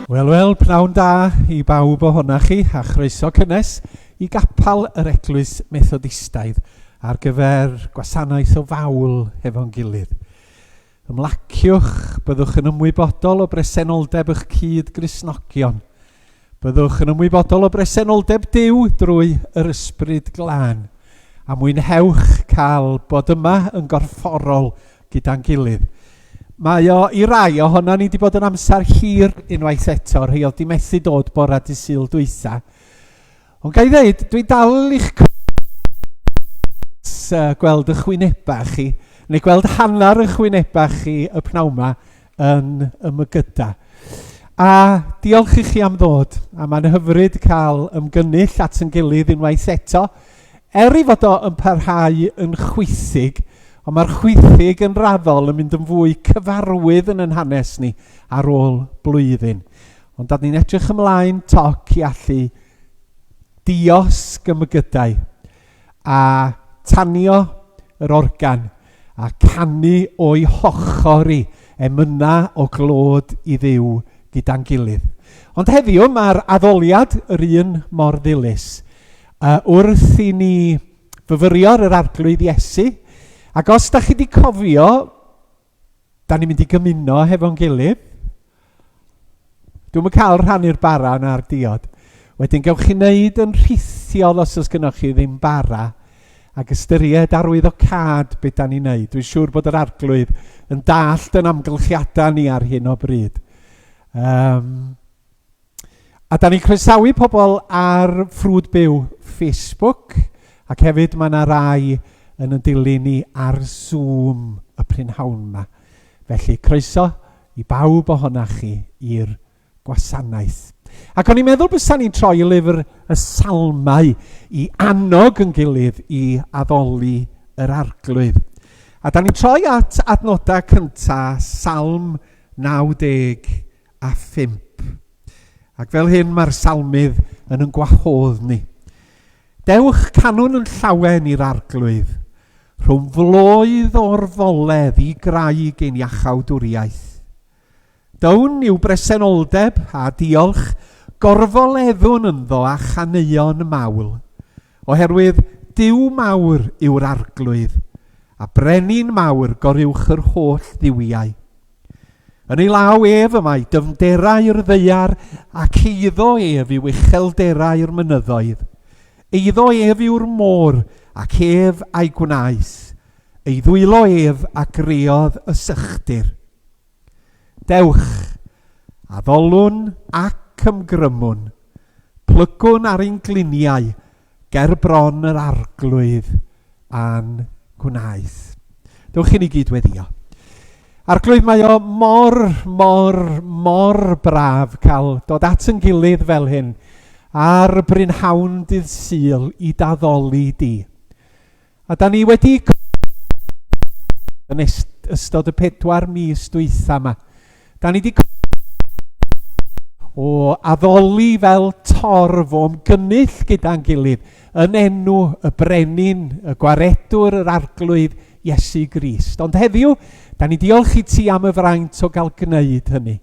Wel, wel, pnawn da i bawb ohona chi, a chroeso cynnes i gapel yr Eglwys Methodistaidd ar gyfer gwasanaeth o fawl hefo'n gilydd. Ymlaciwch, byddwch yn ymwybodol o bresenoldeb eich cyd-Gristnogion. Byddwch yn ymwybodol o bresenoldeb Duw drwy yr Ysbryd Glân, a mwynhewch cael bod yma yn gorfforol gyda'n gilydd. Mae o i rai ohono ni wedi bod yn amser hir unwaith eto, rhai oedd di methu dod bora dy Sul dwytha. Ond ga i ddeud, dwi dal i'ch gweld y chwynebau chi, neu gweld hanner y chwynebau chi y pnawn 'ma yn y mygyda. A diolch i chi am ddod, a mae'n hyfryd cael ymgynnull at yn gilydd unwaith eto. Er ei fod o yn parhau yn chwithig, ond mae'r chwithig yn raddol yn mynd yn fwy cyfarwydd yn yn hanes ni ar ôl blwyddyn. Ond da ni'n edrych ymlaen toc i allu diosg y mygydau a tanio yr organ a canu o'i hochr i emyna o glod i Dduw gyda'n gilydd. Ond heddiw mae'r addoliad yr un mor ddilys. Wrth i ni fyfyrio ar yr Arglwydd Iesu, ac os da chi wedi cofio, da ni'n mynd i gymuno hefo'n gilydd. Dwi'm yn cael rhannu'r bara na'r diod. Wedyn gewch chi wneud yn rhithiol os oes gynnwch chi ddim bara ac ystyried arwyddocâd beth da ni'n wneud. Dwi'n siŵr bod yr arglwydd yn dallt yn amgylchiadau ni ar hyn o bryd. Um, a da ni'n croesawu pobl ar ffrwd byw Facebook ac hefyd mae yna rai yn yn dilyn ni ar Zoom y prynhawn yma. Felly croeso i bawb ohonach chi i'r gwasanaeth. Ac o'n i'n meddwl bysa ni'n troi i lyfr y Salmau i annog yn gilydd i addoli yr Arglwydd. A da ni'n troi at adnodau cynta Salm 95. Ac fel hyn mae'r salmydd yn yn gwahodd ni. Dewch canwn yn llawen i'r Arglwydd, rhwng floedd o'r foledd i graig ein iachawdwriaeth. Down i'w bresenoldeb a diolch, gorfoleddwn ynddo â chaneuon mawl, oherwydd Duw mawr yw'r Arglwydd, a Brenin mawr goruwch yr holl dduwiau. Yn ei law ef y mae dyfnderau'r ddaear, ac eiddo ef yw uchelderau'r mynyddoedd. Eiddo ef yw'r môr, ac ef a'i gwnaeth. Ei ddwylo ef a greodd y sychdir. Dewch, addolwn ac ymgrymwn, plygwn ar ein gliniau ger bron yr Arglwydd a'n gwnaeth. Dewch i ni gyd weddio. Arglwydd, mae o mor, mor, mor braf cael dod at yn gilydd fel hyn ar brynhawn dydd Sul i daddoli di. A da ni wedi yn ystod y 4 mis dwytha yma. Da ni wedi o addoli fel torf o ymgynnull gyda'n gilydd yn enw y brenin, y gwaredwr, yr arglwydd Iesu Grist. Ond heddiw, da ni diolch i ti am y fraint o gael gwneud hynny.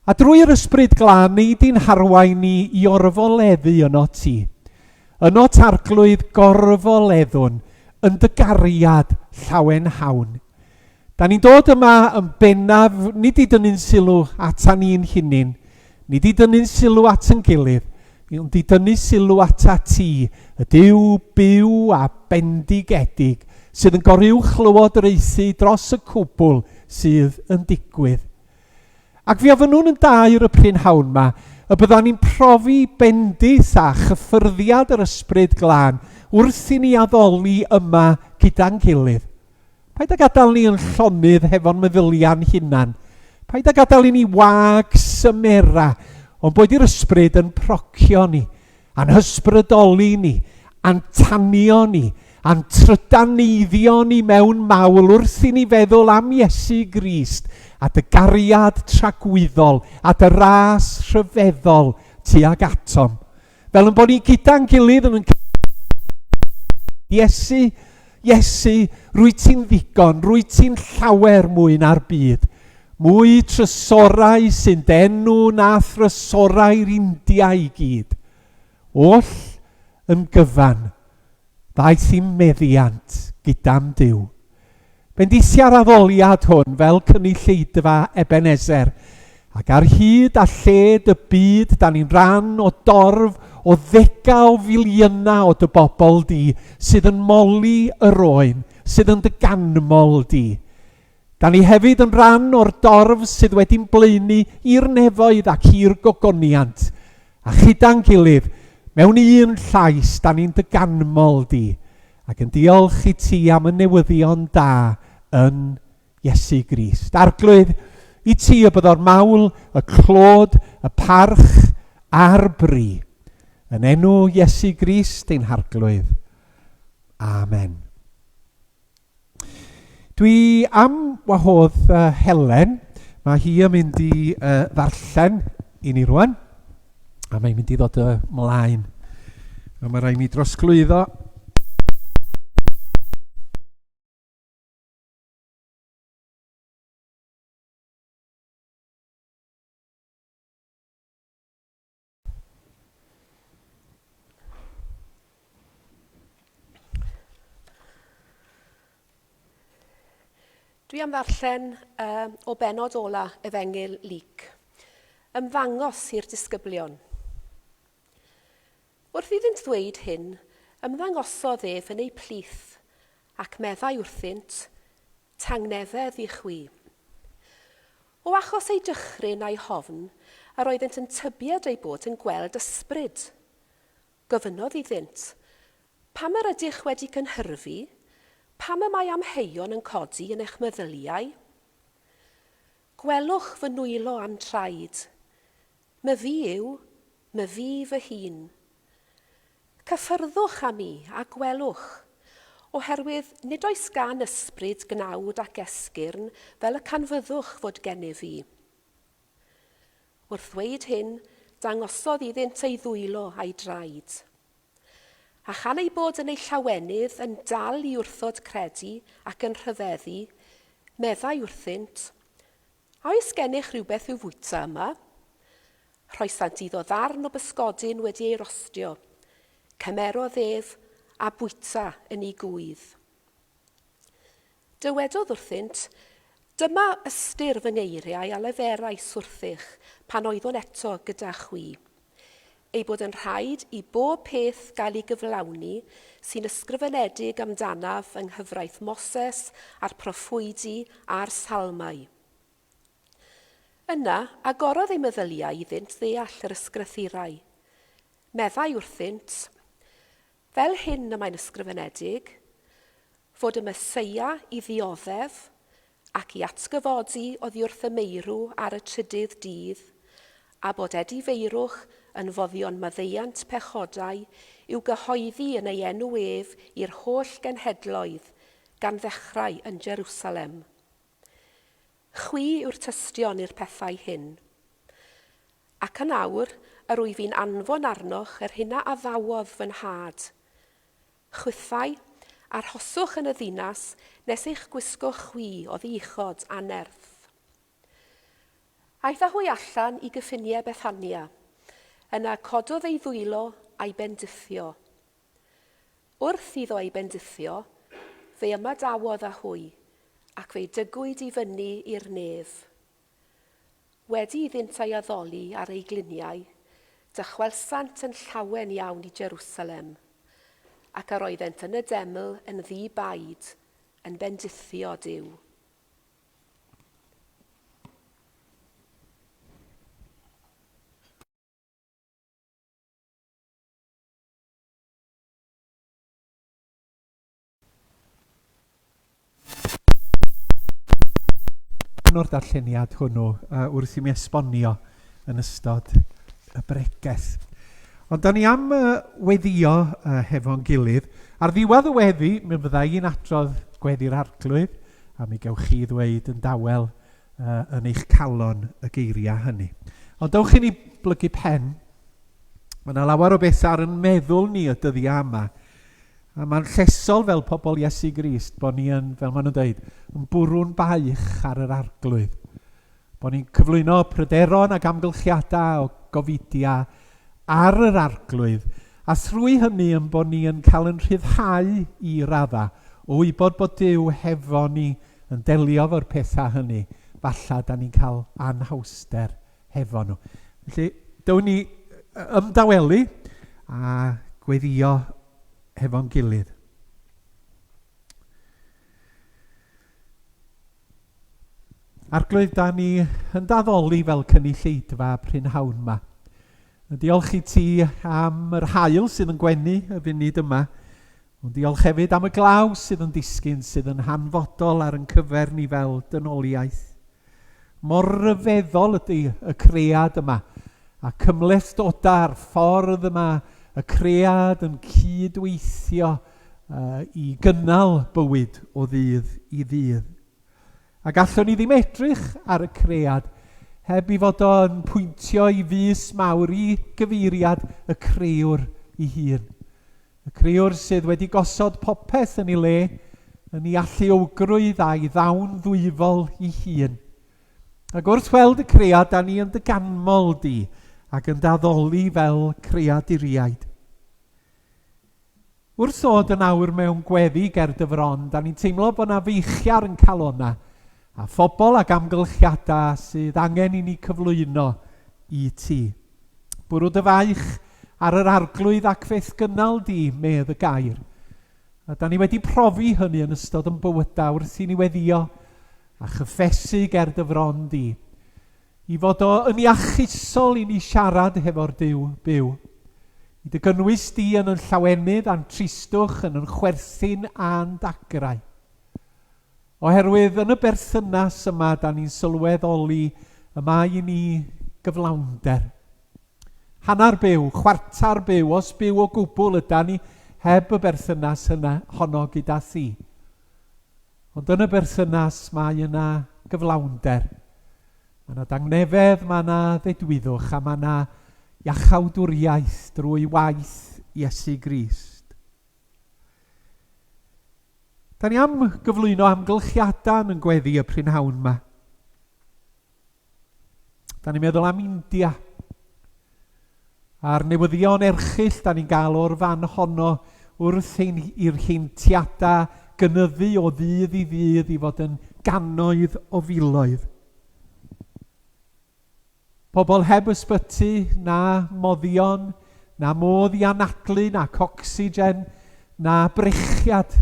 A drwy'r Ysbryd Glân, nei di'n harwain ni i orfoleddu yno ti. Ynot Arglwydd gorfoleddwn yn dy gariad llawenhawn. Da ni'n dod yma yn bennaf nid i dynnu'n sylw ata ni'n hunin, nid i dynnu'n sylw at yn gilydd, ond i dynnu sylw ata ti, y Duw byw a bendigedig, sydd yn goruwchlywodraethu dros y cwbl sydd yn digwydd. Ac fi ofynnwn yn daer y prynhawn 'ma y byddan ni'n profi bendith a chyffyrddiad yr Ysbryd Glân wrth i ni addoli yma gyda'n gilydd. Paid â gadael ni yn llonydd hefo'n meddyliau'n hunan. Paid â gadael i ni wag symera, ond boed i'r Ysbryd yn procio ni, a'n hysbrydoli ni, a'n tanio ni, a'n trydaneiddio ni mewn mawl wrth i ni feddwl am Iesu Grist a dy gariad tragwyddol a dy ras rhyfeddol tuag atom. Fel yn bod ni gyda'n gilydd yn Iesu, Iesu, rwyt ti'n ddigon, rwyt ti'n llawer mwy na'r byd. Mwy trysorau sy'n d'enw na thrysorau'r India i gyd. Oll yn gyfan, ddaeth i'm meddiant gyda'm Duw. Bendithia'r addoliad hwn fel cynulleidfa Ebenezer, ac ar hyd a lled y byd da ni'n rhan o dorf o ddegau o filiynau o dy bobl di sydd yn moli yr oen, sydd yn dy ganmol di. Da ni hefyd yn rhan o'r dorf sydd wedi'n blaenu i'r nefoedd ac i'r gogoniant, a chyda'n gilydd, mewn un llais, da ni'n dy ganmol di, ac yn diolch i ti am y newyddion da yn Iesu Grist. Arglwydd, i ti y byddo'r mawl, y clod, y parch a'r bri. Yn enw Iesu Grist ein Harglwydd. Amen. Dwi am wahodd uh, Helen. Mae hi yn mynd i uh, ddarllen i ni rwan. A mae'n mynd i ddod ymlaen. A mae rhaid mi drosglwyddo. Dwi am ddarllen uh, o benod ola Efengyl Luc. Ymddangos i'r disgyblion. Wrth iddynt ddweud hyn, ymddangosodd ef yn eu plith, ac meddai wrthynt, Tangnefedd i chwi. O achos eu dychryn a'u hofn, yr oeddent yn tybied eu bod yn gweld ysbryd. Gofynnodd iddynt, Pam yr ydych wedi cynhyrfu? Pam y mae amheuon yn codi yn eich meddyliau? Gwelwch fy nwylo a'm traed. Myfi yw, myfi fy hun. Cyffyrddwch â mi, a gwelwch, oherwydd nid oes gan ysbryd gnawd ac esgyrn fel y canfyddwch fod gennyf fi. Wrth ddweud hyn, dangosodd iddynt ei ddwylo a'i draed. A chan eu bod yn eu llawenydd yn dal i wrthod credu ac yn rhyfeddu, meddai wrthynt, A oes gennych rywbeth i'w fwyta yma? Rhoesant iddo ddarn o bysgodyn wedi ei rostio. Cymerodd ef a bwyta yn ei gŵydd. Dywedodd wrthynt, Dyma ystyr fy ngeiriau a leferais wrthych pan oeddwn eto gyda chwi, ei bod yn rhaid i bob peth gael ei gyflawni sy'n ysgrifenedig amdanaf yng nghyfraith Moses a'r proffwydi a'r Salmau. Yna, agorodd eu meddyliau iddynt ddeall yr ysgrythurau. Meddai wrthynt, Fel hyn y mae'n ysgrifenedig, fod y Meseia i ddioddef ac i atgyfodi oddi wrth y meirw ar y trydydd dydd, a bod edifeirwch yn foddion maddeuant pechodau i'w gyhoeddi yn ei enw ef i'r holl genhedloedd, gan ddechrau yn Jerusalem. Chwi yw'r tystion i'r pethau hyn. Ac yn awr, yr wyf i'n anfon arnoch yr hyn a addawodd fy nhad. Chwithau, arhoswch yn y ddinas nes eich gwisgo chwi oddi uchod a nerth. Aeth â hwy allan i gyffiniau Bethania. Yna cododd ei ddwylo a'i bendithio. Wrth iddo ei bendithio, fe ymadawodd â hwy, ac fe'i dygwyd i fyny i'r nef. Wedi iddynt ei addoli ar eu gliniau, dychwelsant yn llawen iawn i Jerusalem, ac yr oeddent yn y deml yn ddi-baid, yn bendithio Duw. o'r darlleniad hwnnw uh, wrth i mi esbonio yn ystod y bregeth. Ond da ni am uh, weddio uh, hefo'n gilydd. Ar ddiwedd y weddi, mi fydda i'n adrodd gweddi'r arglwydd, a mi gewch chi ddweud yn dawel uh, yn eich calon y geiriau hynny. Ond dewch i ni blygu pen. Mae yna lawer o bethau ar yn meddwl ni y dyddiau yma. A mae'n llesol fel pobl Iesu Grist bod ni yn, fel maen nhw'n dweud, yn bwrw'n baich ar yr arglwydd. Bod ni'n cyflwyno pryderon ac amgylchiadau o gofidia ar yr Arglwydd, a thrwy hynny yn bod ni yn cael yn rhyddhau i radda o wybod bod Duw hefo ni yn delio efo'r pethau hynny, falla da ni'n cael anhawster hefo nhw. Felly, dywn ni ymdawelu a gweddio hefo'n gilydd. Arglwydd, da ni yn daddoli fel cynulleidfa prynhawn ma. Yn diolch i ti am yr haul sydd yn gwenu y funud yma, ond diolch hefyd am y glaw sydd yn disgyn sydd yn hanfodol ar yn cyfer ni fel dynoliaeth. Mor ryfeddol ydy y cread yma, a cymhlethdodau'r ffordd yma y cread yn cydweithio i gynnal bywyd o ddydd i ddydd. Ac allwn ni ddim edrych ar y cread heb i fod o'n pwyntio i fys mawr i gyfeiriad y crëwr ei hun. Y crëwr sydd wedi gosod popeth yn ei le, yn ei alluogrwydd a'i ddawn ddwyfol ei hun. Ac wrth weld y cread, da ni yn dy ganmol di ac yn d'addoli fel creaduriaid. Wrth ddod yn awr mewn gweddi ger dy fron, da ni'n teimlo bod 'na feichiau ar yn calonnau, a phobl ac amgylchiadau sydd angen i ni cyflwyno i ti. Bwrw dy faich ar yr Arglwydd ac fe'th gynnal di, medd y gair. A da ni wedi profi hynny yn ystod yn bywydau wrth i ni weddio a chyffesu ger dy fron di. I fod o yn iachusol i ni siarad hefo'r Duw byw. I dy gynnwys di yn yn llawenydd a'n tristwch, yn yn chwerthin a'n dagrau. Oherwydd yn y berthynas yma da ni'n sylweddoli y mae i ni gyflawnder. Hanner byw, chwarter byw, os byw o gwbl yda ni heb y berthynas yna honno gyda thi. Ond yn y berthynas mae yna gyflawnder. Mae yna dangnefedd, mae yna ddedwyddwch a mae yna iachawdwriaeth drwy waith Iesu Grist. Da ni am gyflwyno amgylchiadau yn gweddi y prynhawn yma. Da ni'n meddwl am India. A'r newyddion erchyll da ni'n gael o'r fan honno wrth ein, i'r heintiadau gynyddu o ddydd i ddydd i fod yn gannoedd o filoedd. Pobl heb ysbyty, na moddion, na modd i anadlu, nac ocsigen, na brechiad.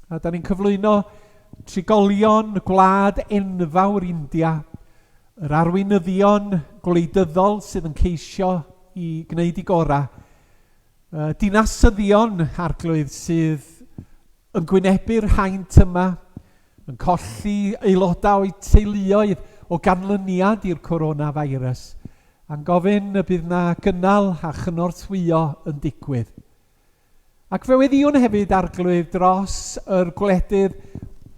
A da ni'n cyflwyno trigolion gwlad enfawr India, yr arweinyddion gwleidyddol sydd yn ceisio i gwneud i gorau, dinasyddion arglwydd sydd yn gwynebu'r haint yma, yn colli aelodau o'u teuluoedd o ganlyniad i'r coronavirus, a'n gofyn y bydd na gynnal a chynorthwyo yn digwydd. Ac fe weddïwn hefyd, Arglwydd, dros yr gwledydd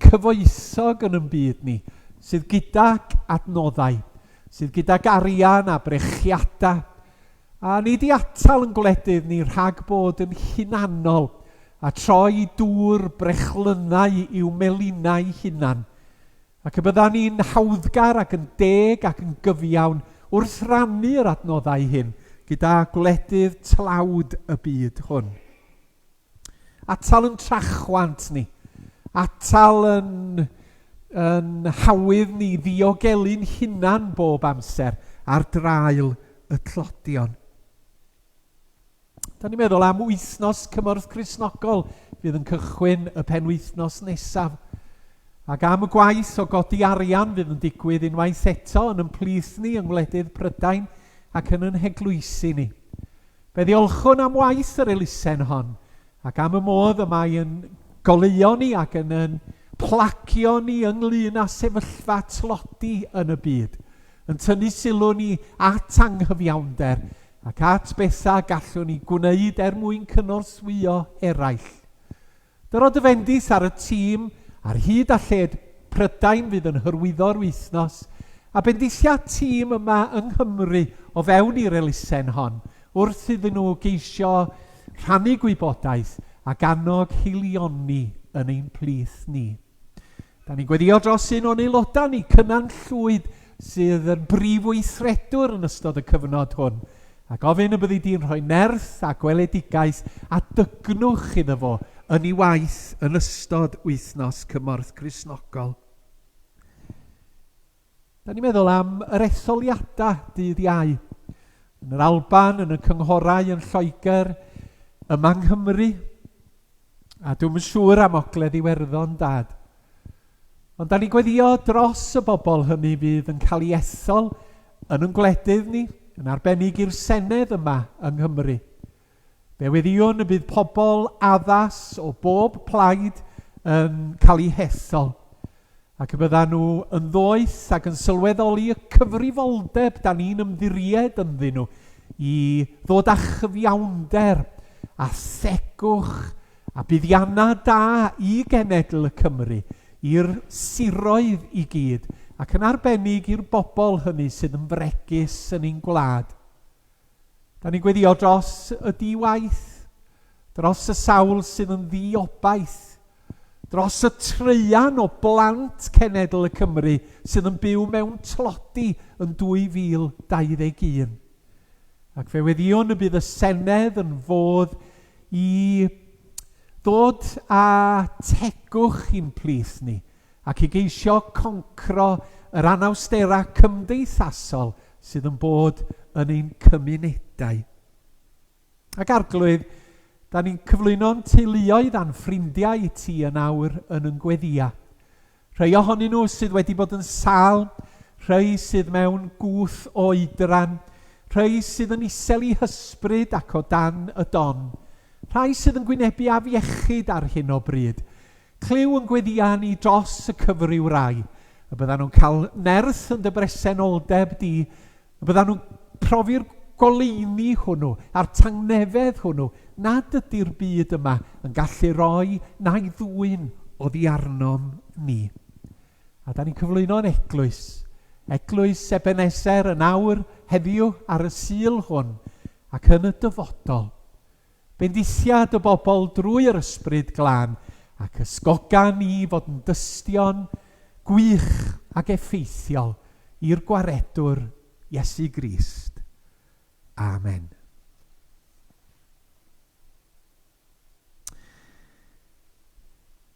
cyfoethog yn yn byd ni, sydd gydag adnoddau, sydd gydag arian a brechiadau, a nid i atal yn gwledydd ni rhag bod yn hunanol a troi dŵr brechlynnau i'w melinau hunan, Ac y byddan ni'n hawddgar ac yn deg ac yn gyfiawn wrth rannu yr adnoddau hyn gyda gwledydd tlawd y byd hwn. Atal yn trachwant ni. Atal yn, yn hawydd ni ddiogelu'n hunan bob amser ar draul y tlodion. Da ni'n meddwl am wythnos Cymorth Cristnogol fydd yn cychwyn y penwythnos nesaf. Ac am y gwaith o godi arian fydd yn digwydd unwaith eto yn yn plith ni yng ngwledydd Prydain ac yn yn heglwysi ni. Fe ddiolchwn am waith yr elusen hon ac am y modd y mae yn goleuo ni ac yn yn plagio ni ynglyn â sefyllfa tlodi yn y byd, yn tynnu sylw ni at anghyfiawnder ac at bethau gallwn ni gwneud er mwyn cynorthwyo eraill. Dyro dy fendith ar y tîm ar hyd a lled Prydain fydd yn hyrwyddo'r wythnos, a bendithia tîm yma yng Nghymru o fewn i'r elusen hon, wrth iddyn nhw geisio rhannu gwybodaeth ac annog haelioni yn ein plith ni. Da ni'n gweddio dros un o'n aelodau ni, Cynan Llwyd, sydd yn brif weithredwr yn ystod y cyfnod hwn. A gofyn y byddi di'n rhoi nerth a gweledigaeth a dygnwch iddo fo yn ei waith yn ystod wythnos Cymorth Cristnogol. Da ni'n meddwl am yr etholiadau dydd Iau. Yn yr Alban, yn y cynghorau yn Lloegr, yma yng Nghymru, a dwi'm yn siŵr am Ogledd Iwerddon, Dad. Ond da ni'n gweddio dros y bobl hynny fydd yn cael ei ethol yn yn gwledydd ni, yn arbennig i'r Senedd yma yng Nghymru. Fe weddïwn y bydd pobl addas o bob plaid yn cael eu hethol, ac y byddan nhw yn ddoeth ac yn sylweddoli y cyfrifoldeb da ni'n ymddiried ynddyn nhw i ddod â chyfiawnder a thegwch a buddiannau da i genedl y Cymry, i'r siroedd i gyd, ac yn arbennig i'r bobl hynny sydd yn fregus yn ein gwlad. Da ni'n gweddio dros y di-waith, dros y sawl sydd yn ddi-obaith, dros y traean o blant cenedl y Cymry sydd yn byw mewn tlodi yn 2021. Ac fe weddïwn y bydd y Senedd yn fodd i ddod â tegwch i'n plith ni ac i geisio concro yr anawsterau cymdeithasol sydd yn bod yn ein cymunedau. Ac Arglwydd, da ni'n cyflwyno'n teuluoedd a'n ffrindiau i ti yn awr yn yn gweddïau. Rhai ohonyn nhw sydd wedi bod yn sâl, rhai sydd mewn gwth o oedran, rhai sydd yn isel i hysbryd ac o dan y don, rhai sydd yn gwynebu afiechyd ar hyn o bryd, Clyw yn gweddïau ni dros y cyfryw rai, y byddan nhw'n cael nerth yn dy bresenoldeb di, y byddan nhw'n profi'r goleuni hwnnw a'r tangnefedd hwnnw nad ydy'r byd yma yn gallu roi na'i ddwyn oddi arnom ni. A da ni'n cyflwyno yn eglwys, eglwys Ebenezer yn awr, heddiw, ar y Sul hwn, ac yn y dyfodol. Bendithiad y bobl drwy yr Ysbryd Glân, ac ysgoga ni fod yn dystion gwych ac effeithiol i'r Gwaredwr Iesu Grist. Amen.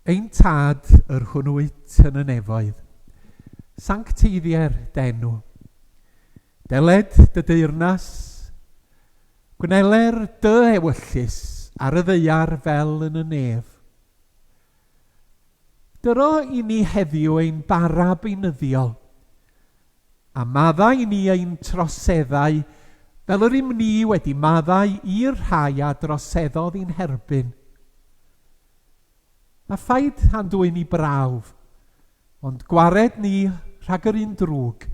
Ein Tad, yr hwn wyt yn y nefoedd, sancteiddier d'enw. Deled dy deyrnas, Gwneler dy ewyllys ar y ddaear fel yn y nef. Dyro i ni heddiw ein bara beunyddiol, a maddau i ni ein troseddau fel yr ym ni wedi maddau i'r rhai a droseddodd i'n herbyn. A phaid â'n dwyn i brawf, ond gwared ni rhag yr un drwg.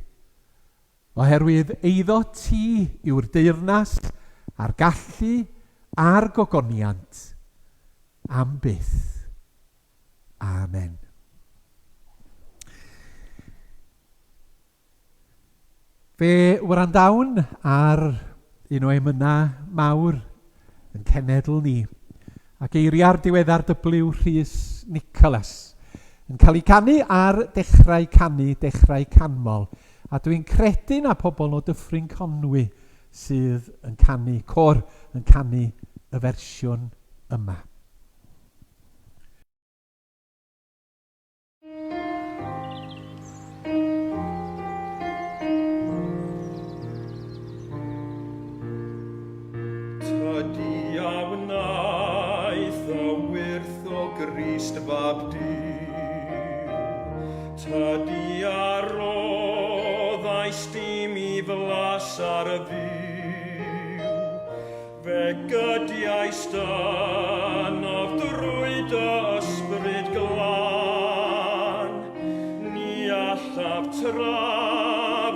Oherwydd eiddo ti yw'r deyrnas a'r gallu a'r gogoniant am byth. Amen. Fe wrandawn ar un o emynau mawr yn cenedl ni, a geiriau'r diweddar W Rhys Nicholas, yn cael eu canu ar Dechrau Canu, Dechrau Canmol, a dwi'n credu na pobl o Dyffryn Conwy sydd yn canu, côr yn canu y fersiwn yma. Tydi a wnaeth y wyrth o Grist fab Duw. Tydi a roddaist i mi flas ar y fyw. Fe gydiaist ynof drwy dy ysbryd glân. Ni allaf tra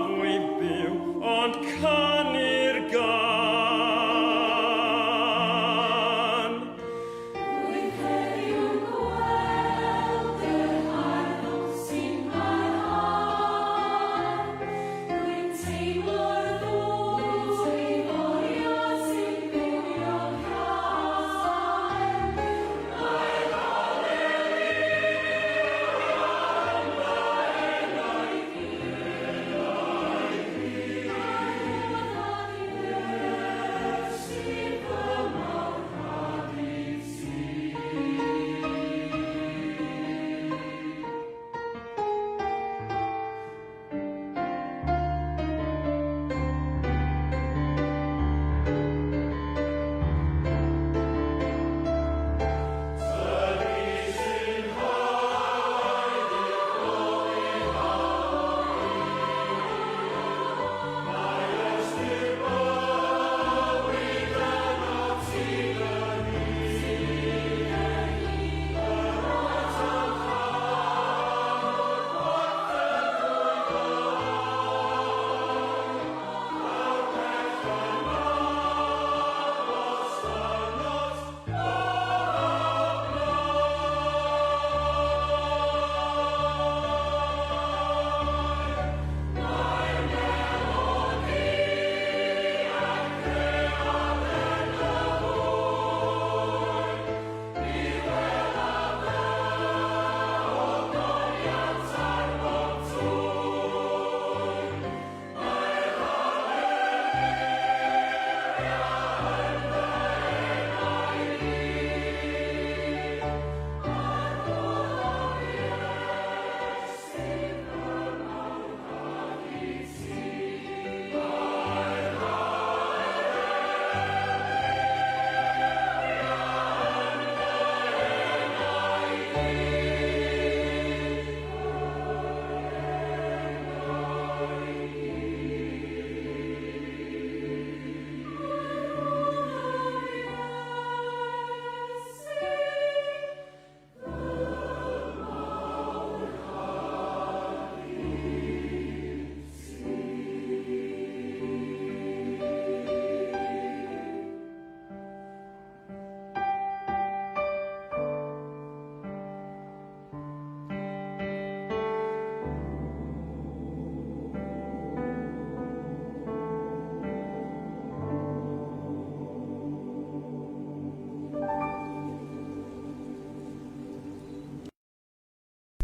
fwy byw ond canu'r gân. Rwyf heddiw'n gweld yr harddwch sy'n parhau. Rwy'n teimlo'r ddwy oriau sy'n bwrio'r cae. Mae'r haleluia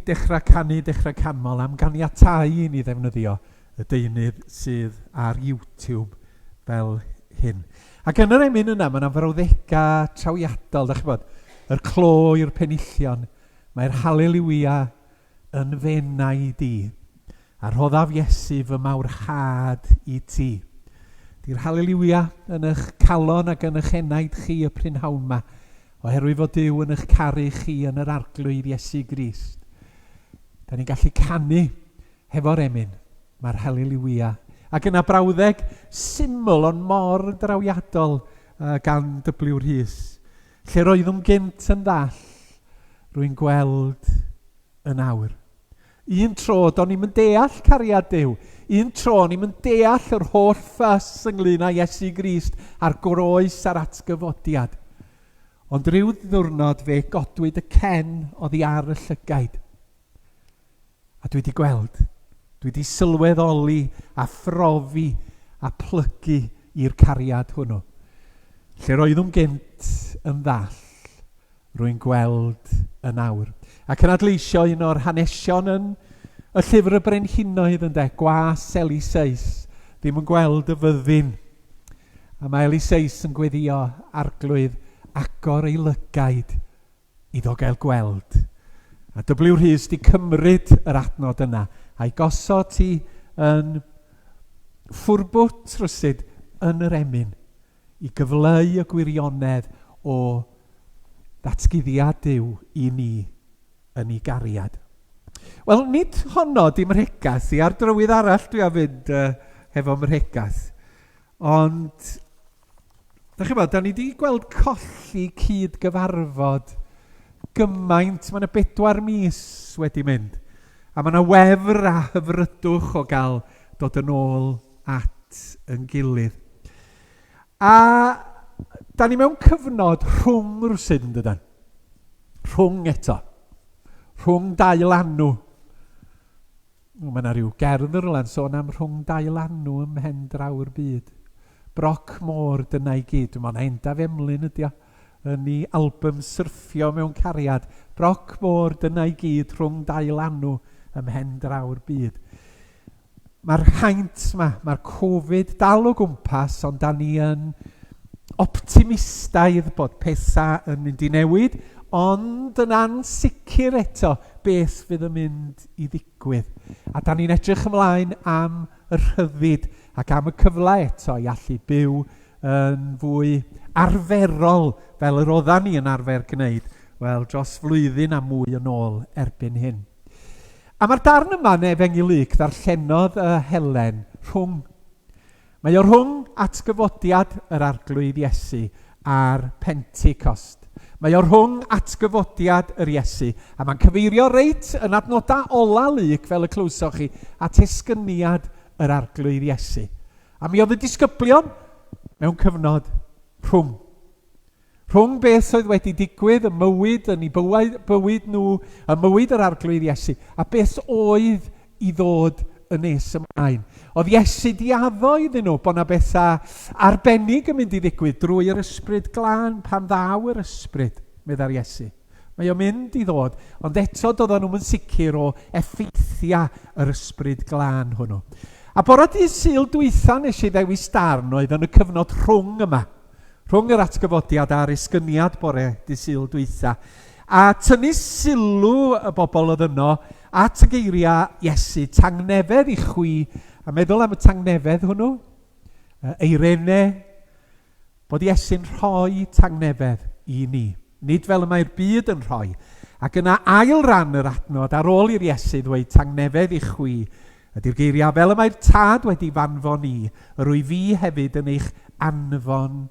Dechrau Canu, Dechrau Canmol am ganiatáu i ni ddefnyddio y deunydd sydd ar YouTube fel hyn. Ac yn yr emyn yna, mae yna frawddegau trawiadol, da chi'n bod, yr clo i'r penillion, mae'r haleliwia yn f'enaid i, a rhoddaf Iesu fy mawrhad i ti. Di'r haleliwia yn eich calon ac yn eich enaid chi y prynhawn ma, oherwydd fod Duw yn eich caru chi yn yr Arglwydd Iesu Grist. Da ni'n gallu canu hefo'r emyn, mae'r haleliwia. Ac yna brawddeg syml ond mor drawiadol uh, gan W. Rhys. Lle roeddwn gynt yn ddall, rwy'n gweld yn awr. Un tro, do'n i'm yn deall cariad Duw. Un tro, o'n i'm yn deall yr holl ffys ynglyn â Iesu Grist a'r groes a'r atgyfodiad. Ond rhyw ddiwrnod fe godwyd y cen oddi ar y llygaid. A dwi 'di gweld, dwi 'di sylweddoli a phrofi a plygu i'r cariad hwnnw. Lle'r oeddwn gynt yn ddall, rwy'n gweld yn awr. Ac yn adleisio un o'r hanesion yn y llyfr y brenhinoedd ynde, gwas Eliseus, ddim yn gweld y fyddin. A mae Eliseus yn gweddio arglwydd agor ei lygaid iddo gael gweld. A W Rhys di cymryd yr adnod yna a'i gosod ti yn ffwrbwt rywsut yn yr emyn i gyfleu y gwirionedd o ddatguddiad Duw i ni yn ei gariad. Wel, nid honno di mrhegath i, ar drywydd arall dwi am fynd uh, hefo mrhegath. Ond Da chi'n bod, da ni wedi gweld colli cyd-gyfarfod gymaint. Mae yna bedwar mis wedi mynd. A mae yna wefr a hyfrydwch o gael dod yn ôl at yn gilydd. A da ni mewn cyfnod rhwng rwsyd yn dydan. Rhwng eto. Rhwng dau lanw. Mae yna rhyw gerdd yn rhywle'n sôn am rhwng dau lanw ym mhen draw'r byd. Broc môr, dyna i gyd. Dwi'n meddwl na Endaf Emlyn ydi o, yn ei album Syrffio Mewn Cariad. Broc môr, dyna i gyd, rhwng dau lanw ym mhen draw'r byd. Mae'r haint 'ma, mae'r Covid dal o gwmpas, ond da ni yn optimistaidd bod pethau yn mynd i newid, ond yn ansicr eto beth fydd yn mynd i ddigwydd. A da ni'n edrych ymlaen am y rhyddid ac am y cyfle eto i allu byw yn fwy arferol fel yr oeddan ni yn arfer gwneud, wel, dros flwyddyn a mwy yn ôl erbyn hyn. A mae'r darn yma yn Efengyl Luc ddarllenodd y Helen rhwng. Mae o rhwng atgyfodiad yr Arglwydd Iesu a'r Pentecost. Mae o rhwng atgyfodiad yr Iesu, a mae'n cyfeirio reit yn adnodau ola Luc, fel y clywsoch chi, at esgyniad yr Arglwydd Iesu. A mi oedd y disgyblion mewn cyfnod rhwng. Rhwng beth oedd wedi digwydd ym mywyd, yn eu bywyd nhw, ym mywyd yr Arglwydd Iesu, a beth oedd i ddod yn nes ymlaen. Oedd Iesu di addo iddyn nhw bod 'na bethau arbennig yn mynd i ddigwydd drwy yr Ysbryd Glân pan ddaw yr Ysbryd, meddai'r Iesu. Mae o'n mynd i ddod, ond eto doedden nhw'm yn sicr o effeithiau yr Ysbryd Glân hwnnw. A bore dydd Sul dwytha nes i ddewis darn oedd yn y cyfnod rhwng yma. Rhwng yr atgyfodiad a'r esgyniad bore Dydd Sul dwytha, a tynnu sylw y bobl oedd yno at y geiriau Iesu, tangnefedd i chwi, a meddwl am y tangnefedd hwnnw, eirene, bod Iesu'n rhoi tangnefedd i ni, nid fel y mae'r byd yn rhoi. Ac yna ail ran yr adnod, ar ôl i'r Iesu ddweud tangnefedd i chwi, Ydy'r geiriau, Fel y mae'r Tad wedi f'anfon i, yr wyf fi hefyd yn eich anfon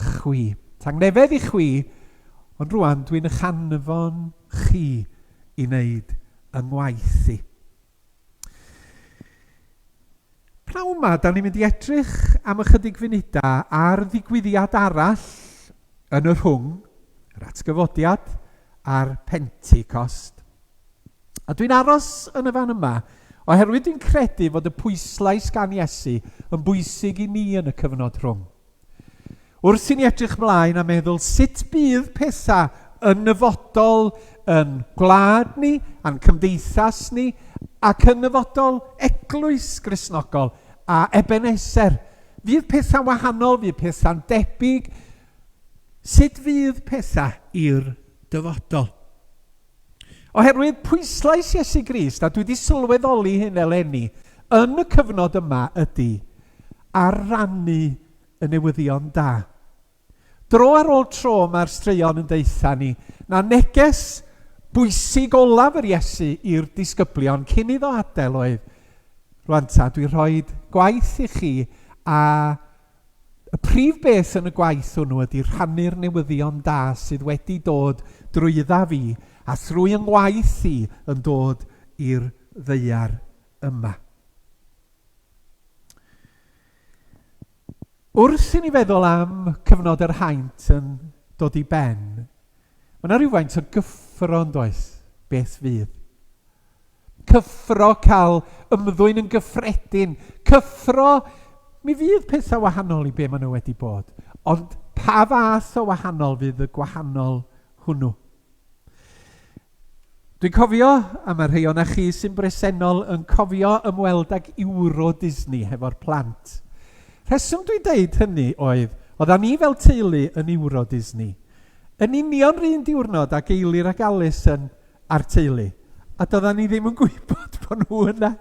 chwi. Tangnefedd i chwi, ond rwan dwi'n eich anfon chi i wneud y ngwaith i. Pnawn ma, da ni'n mynd i edrych am ychydig funudau ar ddigwyddiad arall yn y rhwng, yr atgyfodiad a'r Pentecost. A dwi'n aros yn y fan yma oherwydd dwi'n credu fod y pwyslais gan Iesu yn bwysig i ni yn y cyfnod rhwng. Wrth i ni edrych mlaen a meddwl sut bydd pethau yn nyfodol yn gwlad ni, a'n cymdeithas ni, ac yn nyfodol eglwys Gristnogol a Ebeneser? Fydd pethau'n wahanol, fydd pethau'n debyg? Sut fydd pethau i'r dyfodol? Oherwydd pwyslais Iesu Grist, a dwi wedi sylweddoli hyn eleni, yn y cyfnod yma ydy ar rannu y newyddion da. Dro ar ôl tro mae'r straeon yn deutha ni na neges bwysig olaf yr Iesu i'r disgyblion cyn iddo adael oedd, Rwan ta, dwi rhoi gwaith i chi a y prif beth yn y gwaith hwnnw ydy rhannu'r newyddion da sydd wedi dod drwydda fi a thrwy yng ngwaith i yn dod i'r ddaear yma. Wrth i ni feddwl am cyfnod yr haint yn dod i ben, mae yna rhywfaint o gyffro yn does, beth fydd. Cyffro cael ymddwyn yn gyffredin, cyffro, mi fydd pethau wahanol i be maen nhw wedi bod, ond pa fath o wahanol fydd y gwahanol hwnnw? Dwi'n cofio, a mae rhai o'na chi sy'n bresennol yn cofio ymweld ag Euro Disney hefo'r plant. Rheswm dwi'n deud hynny oedd, oeddan ni fel teulu yn Euro Disney yn union 'run diwrnod ag Eilir ac Alison a'r teulu, a doeddan ni ddim yn gwybod bod nhw yna.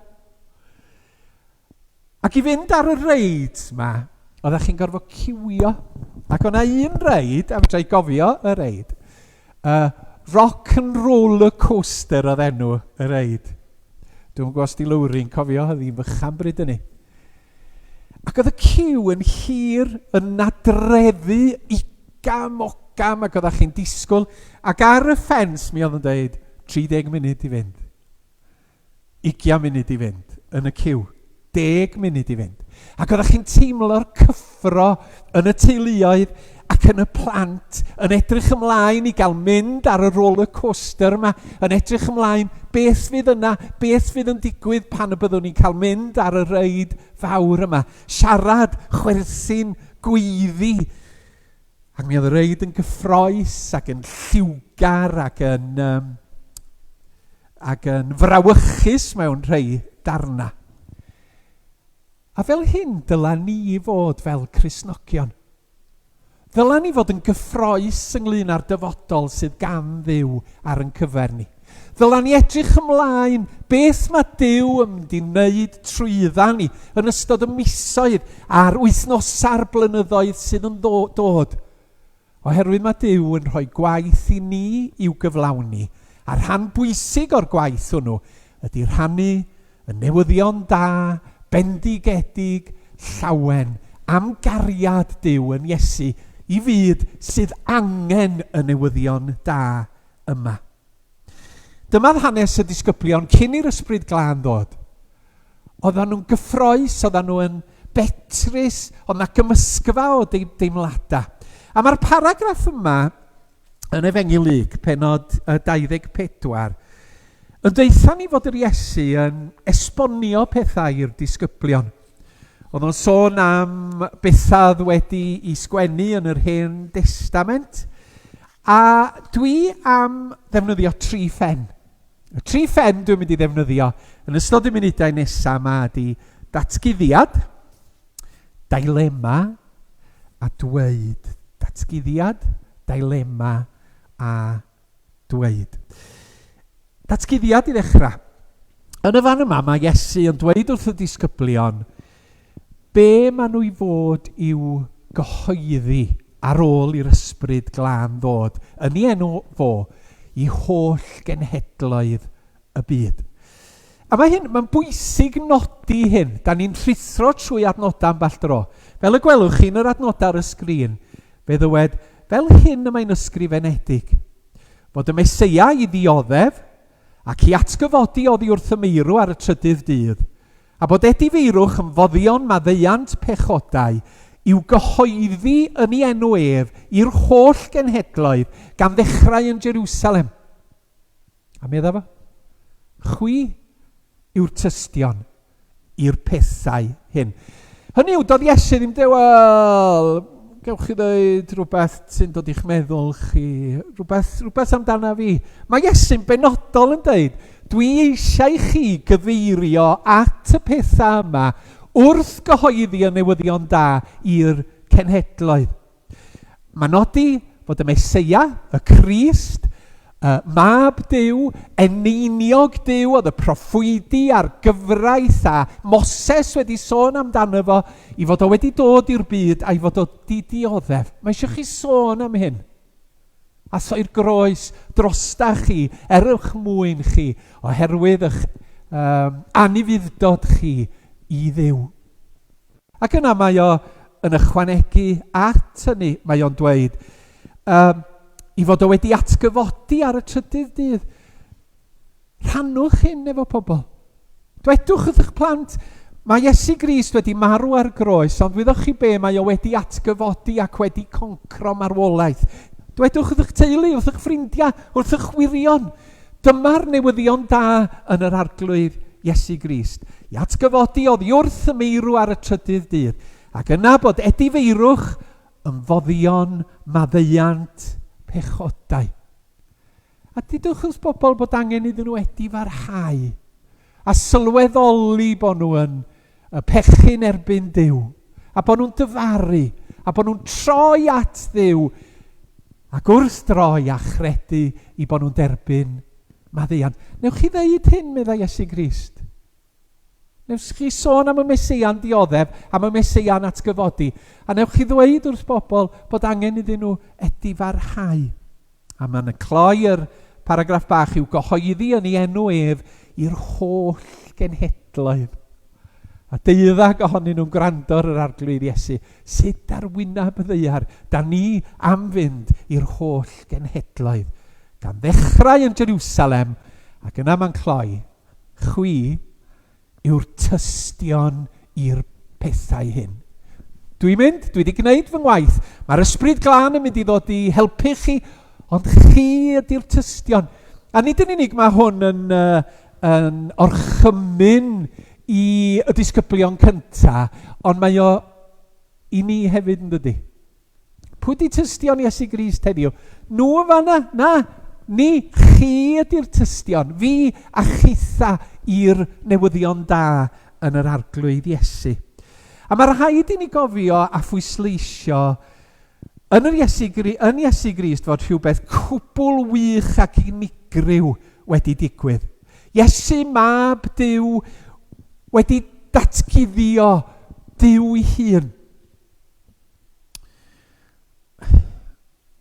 Ac i fynd ar y reids 'ma, oeddech chi'n gorfod ciwio. Ac o'na un reid, a fedra i gofio y reid, uh, Rock and Roller Coaster oedd enw y reid. Dwi'n gwybod os di Lowri'n cofio, oedd hi'n fychan bryd hynny. Ac oedd y ciw yn hir, yn nadreddu igam ogam, ac oeddech chi'n disgwyl. Ac ar y ffens mi oedd yn dweud 30 munud i fynd. Ugian munud i fynd yn y ciw. Deg munud i fynd. Ac oeddech chi'n teimlo'r cyffro yn y teuluoedd ac yn y plant, yn edrych ymlaen i gael mynd ar y roller coaster yma, yn edrych ymlaen beth fydd yna, beth fydd yn digwydd pan y byddwn ni'n cael mynd ar y reid fawr yma. Siarad, chwerthin, gweiddi. Ac mi oedd y reid yn gyffroes ac yn lliwgar ac yn, um, ac yn frawychus mewn rhai darnau. A fel hyn dyla ni fod fel Cristnogion. Ddyla ni fod yn gyffroes ynglyn â'r dyfodol sydd gan Dduw ar yn cyfer ni. Ddyla ni edrych ymlaen beth mae Duw yn mynd i wneud trwydda ni yn ystod y misoedd a'r wythnosau'r blynyddoedd sydd yn dod. Oherwydd mae Duw yn rhoi gwaith i ni i'w gyflawni, a rhan bwysig o'r gwaith hwnnw ydy rhannu y newyddion da, bendigedig, llawen am gariad Duw yn Iesu i fyd sydd angen y newyddion da yma. Dyma hanes y disgyblion cyn i'r Ysbryd Glân ddod. Oedden nhw'n gyffroes, oedden nhw yn betrus, oedd yna gymysgfa o deimladau. A mae'r paragraff yma yn Efengyl Luc, penod 24, yn deutha ni fod yr Iesu yn esbonio pethau i'r disgyblion. Oedd o'n sôn am bethau oedd wedi i sgwennu yn yr Hen Destament, A dwi am ddefnyddio tri phen. Y tri phen dwi'n mynd i ddefnyddio yn ystod y munudau nesaf yma ydy datguddiad, dilema a dweud. Datguddiad, dilema a dweud. Datguddiad i ddechrau. Yn y fan yma mae Iesu yn dweud wrth y disgyblion be maen nhw i fod i'w gyhoeddi ar ôl i'r Ysbryd Glân ddod yn ei enw fo i holl genhedloedd y byd. A mae hyn, mae'n bwysig nodi hyn. Da ni'n rhuthro trwy adnodau ambell dro. Fel y gwelwch chi yn yr adnodau ar y sgrin, fe ddywed, fel hyn y mae'n ysgrifenedig, fod y Meseia i ddioddef ac i atgyfodi oddi wrth y meirw ar y trydydd dydd, A bod edifeirwch yn foddion maddeuant pechodau, i'w gyhoeddi yn ei enw ef i'r holl genhedloedd, gan ddechrau yn Jerusalem. A medda fo, chwi yw'r tystion i'r pethau hyn. Hynny yw, doedd Iesu ddim dweud, wel, Gewch chi ddeud rhywbeth sy'n dod i'ch meddwl chi, rhywbeth, rhywbeth amdana fi. Mae Iesu'n benodol yn dweud, dwi eisiau chi gyfeirio at y pethau yma wrth gyhoeddi y newyddion da i'r cenhedloedd. Mae'n nodi fod y Meseia, y Crist, y Mab Duw, eneiniog Duw, oedd y proffwydi a'r gyfraith a Moses wedi sôn amdano fo, i fod o wedi dod i'r byd a'i fod o di dioddef. Mae eisiau chi sôn am hyn. A soi'r groes drosta chi, er eich mwyn chi, oherwydd eich um, anufudd-dod chi i Dduw. Ac yna mae o yn ychwanegu at hynny, mae o'n dweud um, i fod o wedi atgyfodi ar y trydydd dydd. Rhannwch hyn efo pobl. Dwedwch wrth eich plant, mae Iesu Grist wedi marw ar groes, ond wyddoch chi be, mae o wedi atgyfodi ac wedi concro marwolaeth. Dwedwch wrth eich teulu, wrth eich ffrindiau, wrth eich wirion. Dyma'r newyddion da yn yr Arglwydd Iesu Grist, i atgyfodi oddi wrth y meirw ar y trydydd dydd, ac yna bod edifeirwch yn foddion maddeuant pechodau. A dudwch wrth bobl bod angen iddyn nhw edifarhau a sylweddoli bod nhw yn y pechu'n erbyn Duw, a bod nhw'n dyfaru, a bod nhw'n troi at Dduw, ac wrth droi a chredu i bod nhw'n derbyn maddeuant. Newch chi ddeud hyn, meddai Iesu Grist. Newch chi sôn am y Meseia'n dioddef, am y Meseia'n atgyfodi, a newch chi ddweud wrth bobl bod angen iddyn nhw edifarhau. A mae'n cloi yr paragraff bach i'w gyhoeddi yn ei enw ef i'r holl genhedloedd. A deuddag ohonyn nhw'n gwrando ar yr Arglwydd Iesu. Sut ar wyneb y ddaear da ni am fynd i'r holl genhedloedd? Gan ddechrau yn Jerusalem, ac yna mae'n cloi, chwi yw'r tystion i'r pethau hyn. Dwi'n mynd, dwi wedi gwneud fy ngwaith. Mae'r Ysbryd Glân yn mynd i ddod i helpu chi, ond chi ydy'r tystion. A nid yn unig mae hwn yn, uh, yn orchymyn i y disgyblion cyntaf, ond mae o i ni hefyd yn dydy. Pwy 'di tystion Iesu Grist heddiw? Nhw yn fanna? Na, ni, chi ydy'r tystion, fi a chitha i'r newyddion da yn yr Arglwydd Iesu. A mae rhaid i ni gofio a phwysleisio yn, yr Iesu, yn Iesu Grist fod rhywbeth cwbl wych ac unigryw wedi digwydd. Iesu, mab Duw, wedi datguddio Duw ei hun.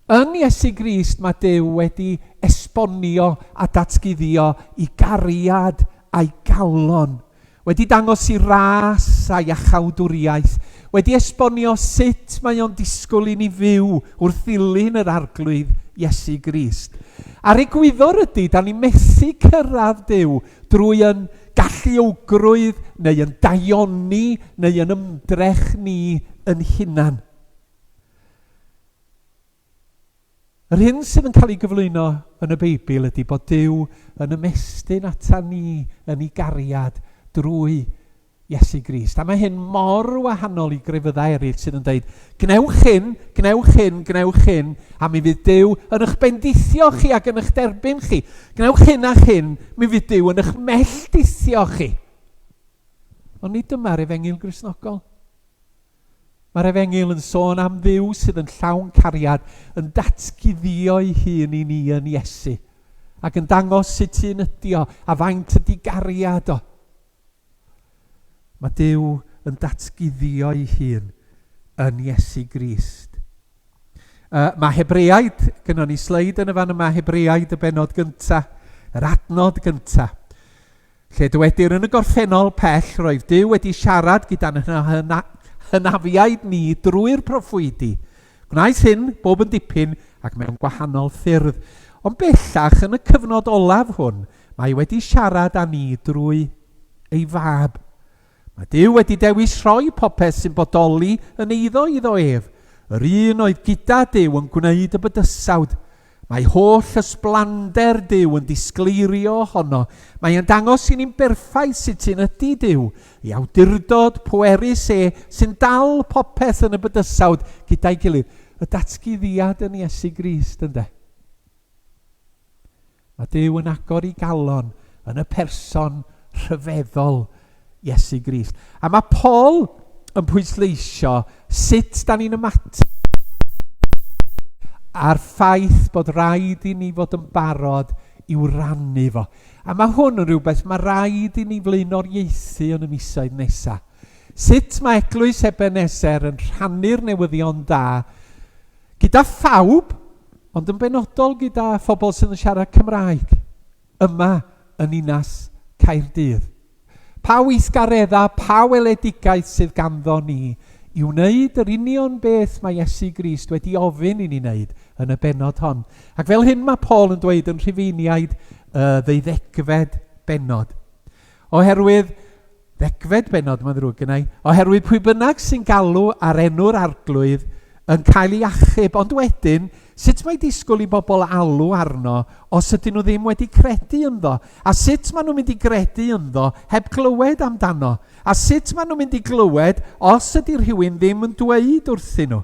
Yn Iesu Grist mae Duw wedi esbonio a datguddio i gariad a'i galon, wedi dangos i ras a'i iachawdwriaeth, wedi esbonio sut mae o'n disgwyl i ni fyw wrth ddilyn yr Arglwydd Iesu Grist. A'r egwyddor ydy, da ni methu cyrraedd Duw drwy yn galluogrwydd neu yn daioni neu yn ymdrech ni yn hunan. Yr hyn sydd yn cael ei gyflwyno yn y Beibl ydy bod Duw yn ymestyn ata ni yn ei gariad drwy Iesu Grist. A mae hyn mor wahanol i grefyddau eraill sydd yn dweud, gwnewch hyn, gwnewch hyn, gwnewch hyn, a mi fydd Duw yn eich bendithio chi ac yn eich derbyn chi. Gwnewch hyn a hyn, mi fydd Duw yn eich melldithio chi. Ond nid dyma'r efengyl Gristnogol. Mae'r efengyl yn sôn am Dduw sydd yn llawn cariad, yn datguddio'i hun i ni yn Iesu, ac yn dangos sut un ydi o, a faint ydi gariad o. Mae Duw yn datguddio'i hun yn Iesu Grist. Uh, mae Hebreaid, gynnon ni sleid yn y fan yma, Hebreaid y benod gynta, yr adnod gynta, lle dywedir yn y gorffennol pell roedd Duw wedi siarad gyda'n hynafiaid ni drwy'r proffwydi. Gwnaeth hyn bob yn dipyn ac mewn gwahanol ffyrdd. Ond bellach yn y cyfnod olaf hwn, Mae wedi siarad â ni drwy ei Fab. Mae Duw wedi dewis rhoi popeth sy'n bodoli yn eiddo iddo ef, yr un oedd gyda Duw yn gwneud y bydysawd. Mae holl ysblander Duw yn disgleirio ohono. Mae yn dangos i ni'n berffaith sut un ydy Duw, ei awdurdod pwerus e sy'n dal popeth yn y bydysawd gyda'i gilydd. Y datguddiad yn Iesu Grist, ynde? Mae Duw yn agor ei galon yn y person rhyfeddol Iesu Grist. A mae Paul yn pwysleisio sut da ni'n ymateb a'r ffaith bod rhaid i ni fod yn barod i'w rannu fo. A mae hwn yn rhywbeth mae rhaid i ni flaenoriaethu yn y misoedd nesaf. Sut mae Eglwys Ebenezer yn rhannu'r newyddion da gyda phawb, ond yn benodol gyda phobl sydd yn siarad Cymraeg yma yn ninas Caerdydd. Pa weithgareddau, pa weledigaeth sydd ganddo ni i wneud yr union beth mae Iesu Grist wedi ofyn i ni wneud yn y bennod hon? Ac fel hyn mae Paul yn dweud yn Rhufeiniaid y ddeuddegfed bennod. Oherwydd Ddegfed bennod, mae'n ddrwg gennau. Oherwydd pwy bynnag sy'n galw ar enw'r Arglwydd yn cael ei achub, ond wedyn, sut mae disgwyl i bobl alw arno os ydyn nhw ddim wedi credu ynddo? A sut maen nhw'n mynd i gredu ynddo heb glywed amdano? A sut maen nhw'n mynd i glywed os ydy rhywun ddim yn dweud wrthyn nhw?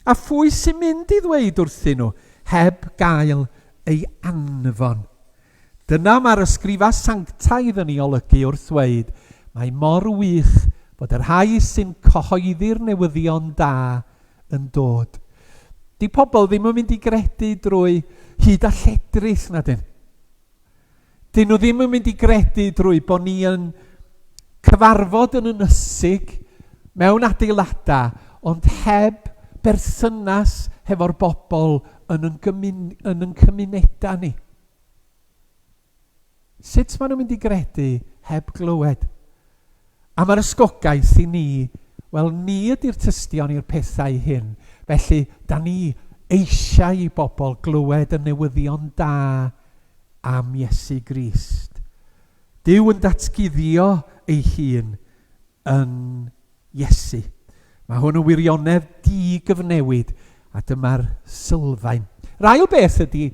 A phwy sy'n mynd i ddweud wrthyn nhw heb gael ei anfon? Dyna mae'r ysgrifau sanctaidd yn ei olygu wrth ddweud, Mae mor wych bod y rhai sy'n cyhoeddi'r newyddion da yn dod. Di pobl ddim yn mynd i gredu drwy hyd a lledrith, na dyn. Dyn nhw ddim yn mynd i gredu drwy bod ni yn cyfarfod yn ynysig mewn adeiladau, ond heb berthynas hefo'r bobl yn yn, gymun, yn yn cymunedau ni. Sut maen nhw'n mynd i gredu heb glywed? A mae'r ysgogaeth i ni, wel, ni ydy'r tystion i'r pethau hyn. Felly, da ni eisiau i bobl glywed y newyddion da am Iesu Grist. Duw yn datguddio ei hun yn Iesu. Mae hwn yn wirionedd di-gyfnewid, a dyma'r sylfaen. Yr ail beth ydy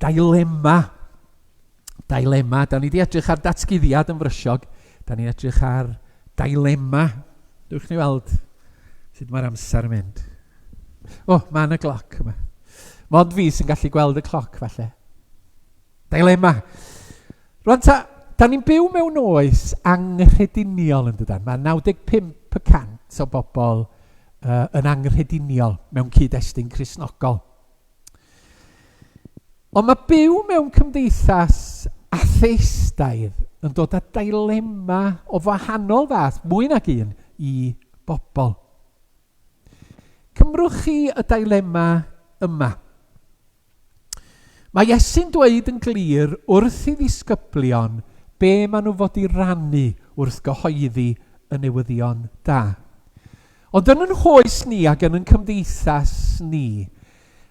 dilema. Dilema. Da ni wedi edrych ar datguddiad yn frysiog. Da ni'n edrych ar dilema. Dewch ni weld sut mae'r amser yn mynd. O, oh, mae yna gloc yma. Mond fi sy'n gallu gweld y cloc, falle. Dilema. Rwan ta, da ni'n byw mewn oes anghrediniol yn dydan. Mae 95 y cant o bobl uh, yn anghrediniol mewn cyd-destun Cristnogol. Ond mae byw mewn cymdeithas atheistaidd yn dod â dilema o wahanol fath, mwy nag un, i bobl. Cymrwch chi y dilema yma. Mae Iesu'n dweud yn glir wrth ei ddisgyblion be maen nhw fod i rannu wrth gyhoeddi y newyddion da. Ond yn yn hoes ni ac yn yn cymdeithas ni,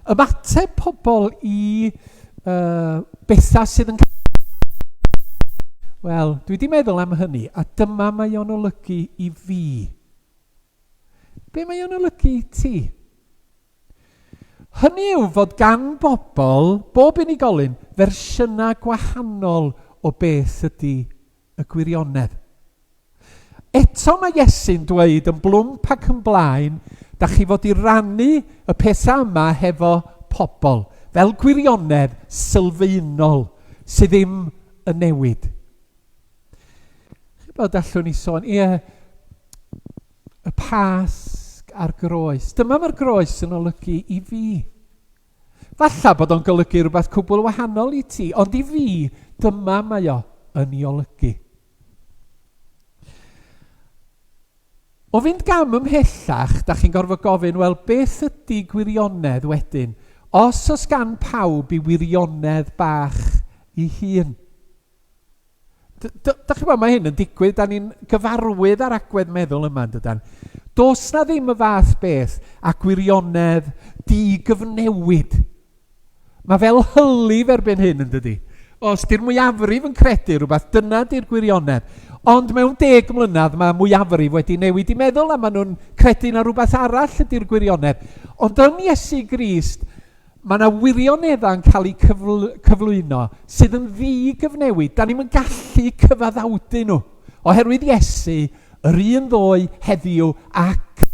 ymateb pobl i uh, bethau sydd yn Wel, dwi wedi meddwl am hynny, a dyma mae o'n olygu i fi. Be mae o'n olygu i ti? Hynny yw fod gan bobl, bob unigolyn, fersiynau gwahanol o beth ydy y gwirionedd. Eto mae Iesu'n dweud yn blwmp ac yn blaen, da chi fod i rannu y pethau yma hefo pobl, fel gwirionedd sylfaenol sydd ddim yn newid. Chi'n bod allwn ni sôn, ie, Y Pasg a'r groes. Dyma mae'r groes yn olygu i fi. Falla bod o'n golygu rhywbeth cwbl wahanol i ti, ond i fi, dyma mae o yn ei olygu. O fynd gam ymhellach, da chi'n gorfod gofyn, wel, beth ydy gwirionedd wedyn? Os oes gan pawb i wirionedd bach i hun. Da chi'n gwybod, mae hyn yn digwydd, da ni'n gyfarwydd â'r agwedd meddwl yma, yn dydan? Does na ddim y fath beth a gwirionedd di-gyfnewid. Mae fel hylif erbyn hyn, yn dydi? Os di'r mwyafrif yn credu rhywbeth, dyna di'r gwirionedd. Ond mewn deg mlynedd mae mwyafrif wedi newid i meddwl a maen nhw'n credu na rhywbeth arall ydy'r gwirionedd. Ond yn Iesu Grist, Mae yna wirioneddau'n cael eu cyfl cyflwyno sydd yn ddi-gyfnewid. Da ni'm yn gallu cyfaddawdu nhw. Oherwydd Iesu, yr un ddoe, heddiw ac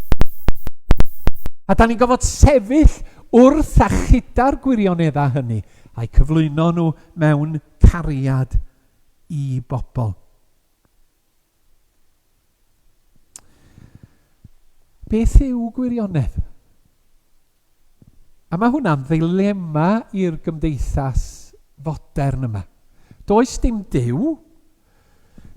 A da ni'n gofod sefyll wrth a chyda'r gwirioneddau hynny a'u cyflwyno nhw mewn cariad i bobl. Beth yw gwirionedd? A mae hwnna'n ddilema i'r gymdeithas fodern yma. Does dim Duw,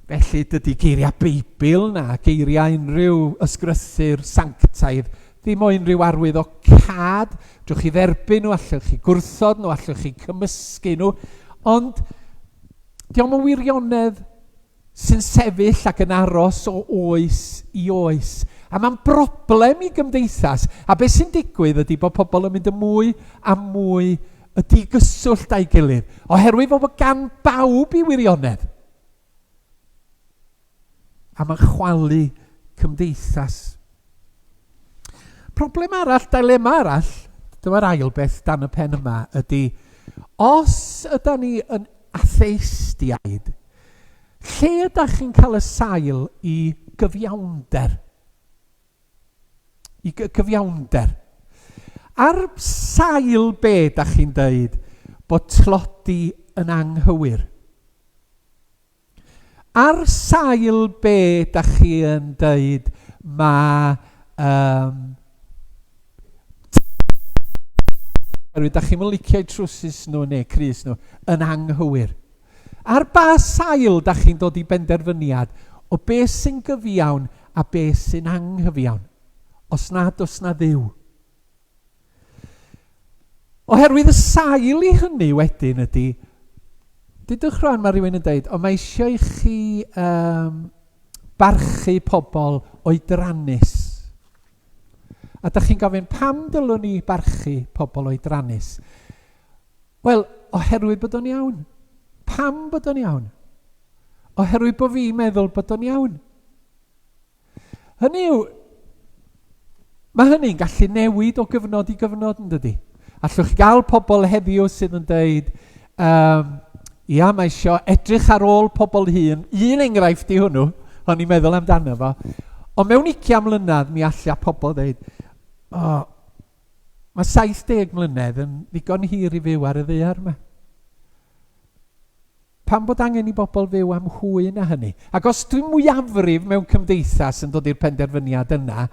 felly dydy geiriau Beibl na geiriau unrhyw ysgrythur sanctaidd ddim o unrhyw arwydd o cad. Drwch chi dderbyn nhw, allwch chi gwrthod nhw, allwch chi cymysgu nhw, ond diolch yn wirionedd sy'n sefyll ac yn aros o oes i oes. A mae'n broblem i gymdeithas. A beth sy'n digwydd ydy bod pobl yn mynd yn mwy a mwy y digyswllt â'i gilydd, oherwydd fod gan bawb i wirionedd. A mae'n chwalu cymdeithas. Problem arall, dilema arall, dyma'r ail beth dan y pen yma, ydy os yda ni yn atheistiaid, Lle ydach chi'n cael y sail i gyfiawnder? I gyfiawnder. Ar sail be dach chi'n dweud bod tlodi yn anghywir? Ar sail be dach chi yn dweud mae um, oherwydd da chi'm yn licio'u trwsus nhw neu crys nhw, yn anghywir. Ar ba sail da chi'n dod i benderfyniad o beth sy'n gyfiawn a beth sy'n anghyfiawn, os nad oes na Dduw? Oherwydd y sail i hynny wedyn ydy, dudwch rwan mae rhywun yn dweud, o mae eisiau i chi um, barchu pobl oedrannus. A da chi'n gofyn, pam dylwn ni barchu pobl oedrannus? Wel, oherwydd bod o'n iawn. Pam bod o'n iawn? Oherwydd bod fi'n meddwl bod o'n iawn. Hynny yw, mae hynny'n gallu newid o gyfnod i gyfnod, yn dydy? Allwch chi gael pobl heddiw sydd yn dweud, um, ia, mae eisiau edrych ar ôl pobl hŷn. Un enghraifft i hwnnw, o'n i'n meddwl amdano fo. Ond mewn 20 mlynedd, mi alla pobl dweud, oh, mae 70 mlynedd yn ddigon hir i fyw ar y ddaear yma. Pam bod angen i bobl fyw am hwy na hynny? Ac os dwi'n mwyafrif mewn cymdeithas yn dod i'r penderfyniad yna,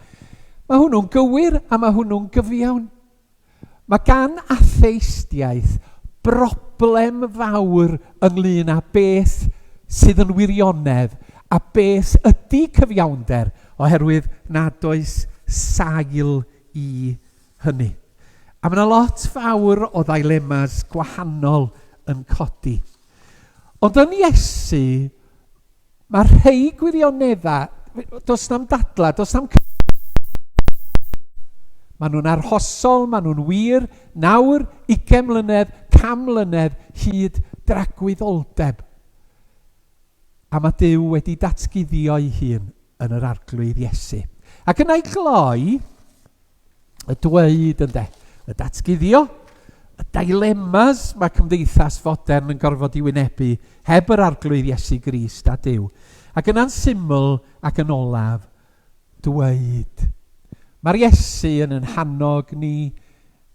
mae hwnnw'n gywir a mae hwnnw'n gyfiawn. Mae gan atheistiaeth broblem fawr ynglyn â beth sydd yn wirionedd a beth ydy cyfiawnder oherwydd nad oes sail i hynny. A mae yna lot fawr o ddilemas gwahanol yn codi. Ond yn Iesu, mae rhai gwirioneddau, does na'm dadla, does na'm Maen nhw'n arhosol, maen nhw'n wir, nawr, 20 mlynedd, 100 mlynedd, hyd dragwyddoldeb. A mae Duw wedi datguddio'i hun yn yr Arglwydd Iesu. Ac yna i gloi, y dweud ynde, y datguddio, y dilemmas mae cymdeithas fodern yn gorfod i wynebu heb yr Arglwydd Iesu Grist a Duw. Ac yna'n syml ac yn olaf, dweud. Mae'r Iesu yn yn hannog ni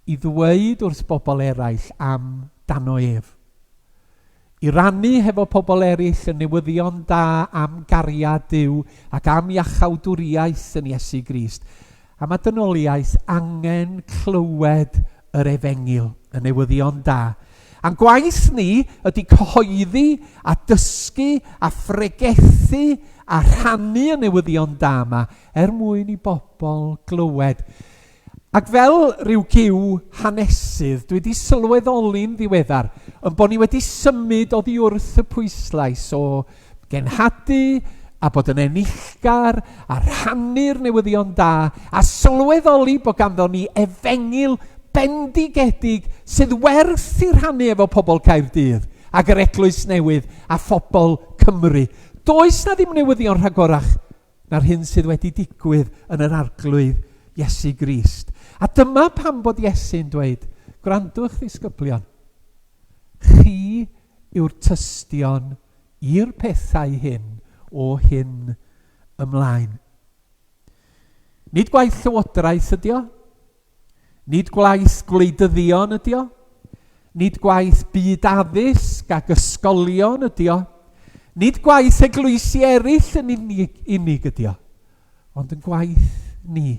i ddweud wrth bobl eraill am dano ef. I rannu hefo pobl eraill y newyddion da am gariad Duw ac am iachawdwriaeth yn Iesu Grist. A mae dynoliaeth angen clywed yr efengyl, y newyddion da. A'n gwaith ni ydy cyhoeddi a dysgu a phregethu a rhannu y newyddion da yma er mwyn i bobl glywed. Ac fel rhyw gyw hanesydd, dwi wedi sylweddoli'n ddiweddar yn bod ni wedi symud oddi wrth y pwyslais o genhadu a bod yn enillgar a rhannu'r newyddion da a sylweddoli bod ganddo ni efengyl bendigedig sydd werth i rhannu efo pobl Caerdydd ac yr Eglwys Newydd a phobl Cymru. Does na ddim newyddion rhagorach na'r hyn sydd wedi digwydd yn yr Arglwydd Iesu Grist. A dyma pam bod Iesu'n dweud, Gwrandwch ddisgyblion, chi yw'r tystion i'r pethau hyn o hyn ymlaen. Nid gwaith llywodraeth ydi o. Nid gwaith gwleidyddion ydi o. Nid gwaith byd addysg ac ysgolion ydi o. Nid gwaith eglwysi eraill yn unig, unig ydi o. Ond yn gwaith ni.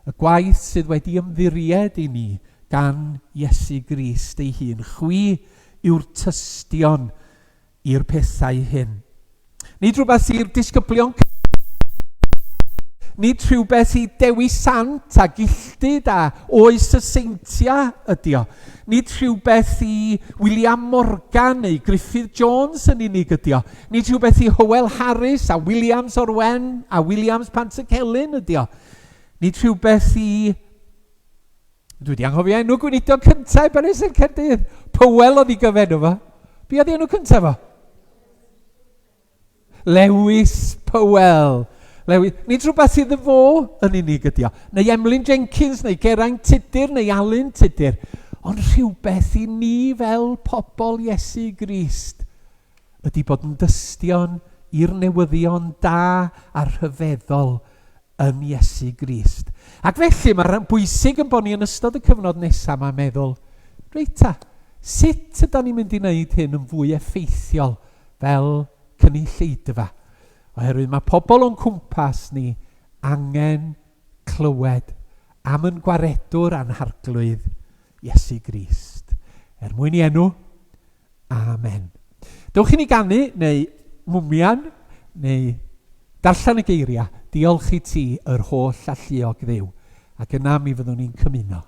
Y gwaith sydd wedi ymddiried i ni gan Iesu Grist ei hun. Chwi yw'r tystion i'r pethau hyn. Nid rhywbeth i'r disgyblion Nid rhywbeth i Dewi Sant a Gilltyd a Oes y Seintiau ydi o. Nid rhywbeth i William Morgan neu Griffith Jones yn unig ydi o. Nid rhywbeth i Hywel Harris a Williams o'r Wen a Williams Pantycelyn ydi o. Nid rhywbeth i Dwi wedi anghofio enw gweinidog cyntaf i Benisyn Caerdydd. Powell oedd ei gyfenw fo. Be oedd ei enw cyntaf fo? Lewis Powell. Lewis. Nid rhywbeth iddo fo yn unig ydi o. Neu Emlyn Jenkins, neu Geraint Tudur, neu Alun Tudur. Ond rhywbeth i ni fel pobl Iesu Grist ydy bod yn dystion i'r newyddion da a rhyfeddol yn Iesu Grist. Ac felly mae'n bwysig yn bod ni yn ystod y cyfnod nesaf mae'n meddwl, reit ta, sut ydy ni'n mynd i wneud hyn yn fwy effeithiol fel cynulleidfa? Oherwydd mae pobl o'n cwmpas ni angen clywed am yn gwaredwr a'n harglwydd Iesu Grist. Er mwyn i enw, Amen. Dewch i ni ganu, neu mwmian, neu darllen y geiriau, diolch i ti yr holl alluog Dduw. Ac yna mi fyddwn ni'n cymuno.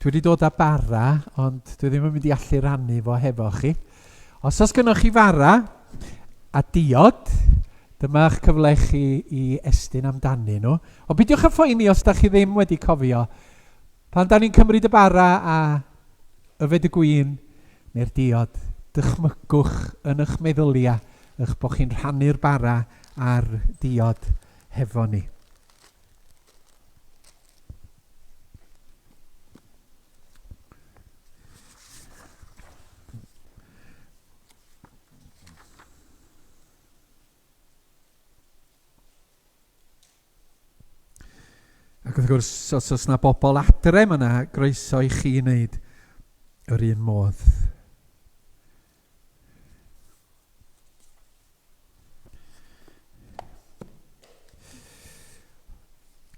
Dwi wedi dod â bara, ond dwi ddim yn mynd i allu rannu fo hefo chi. Os oes gennych chi fara a diod, dyma'ch cyfle chi i estyn amdanyn nhw. Ond beidiwch â phoeni os da chi ddim wedi cofio. Pan da ni'n cymryd y bara a yfed y gwin neu'r diod, dychmygwch yn eich meddyliau eich bod chi'n rhannu'r bara a'r diod hefo ni. Ac wrth gwrs, os oes yna bobl adre, mae yna groeso i chi wneud yr un modd.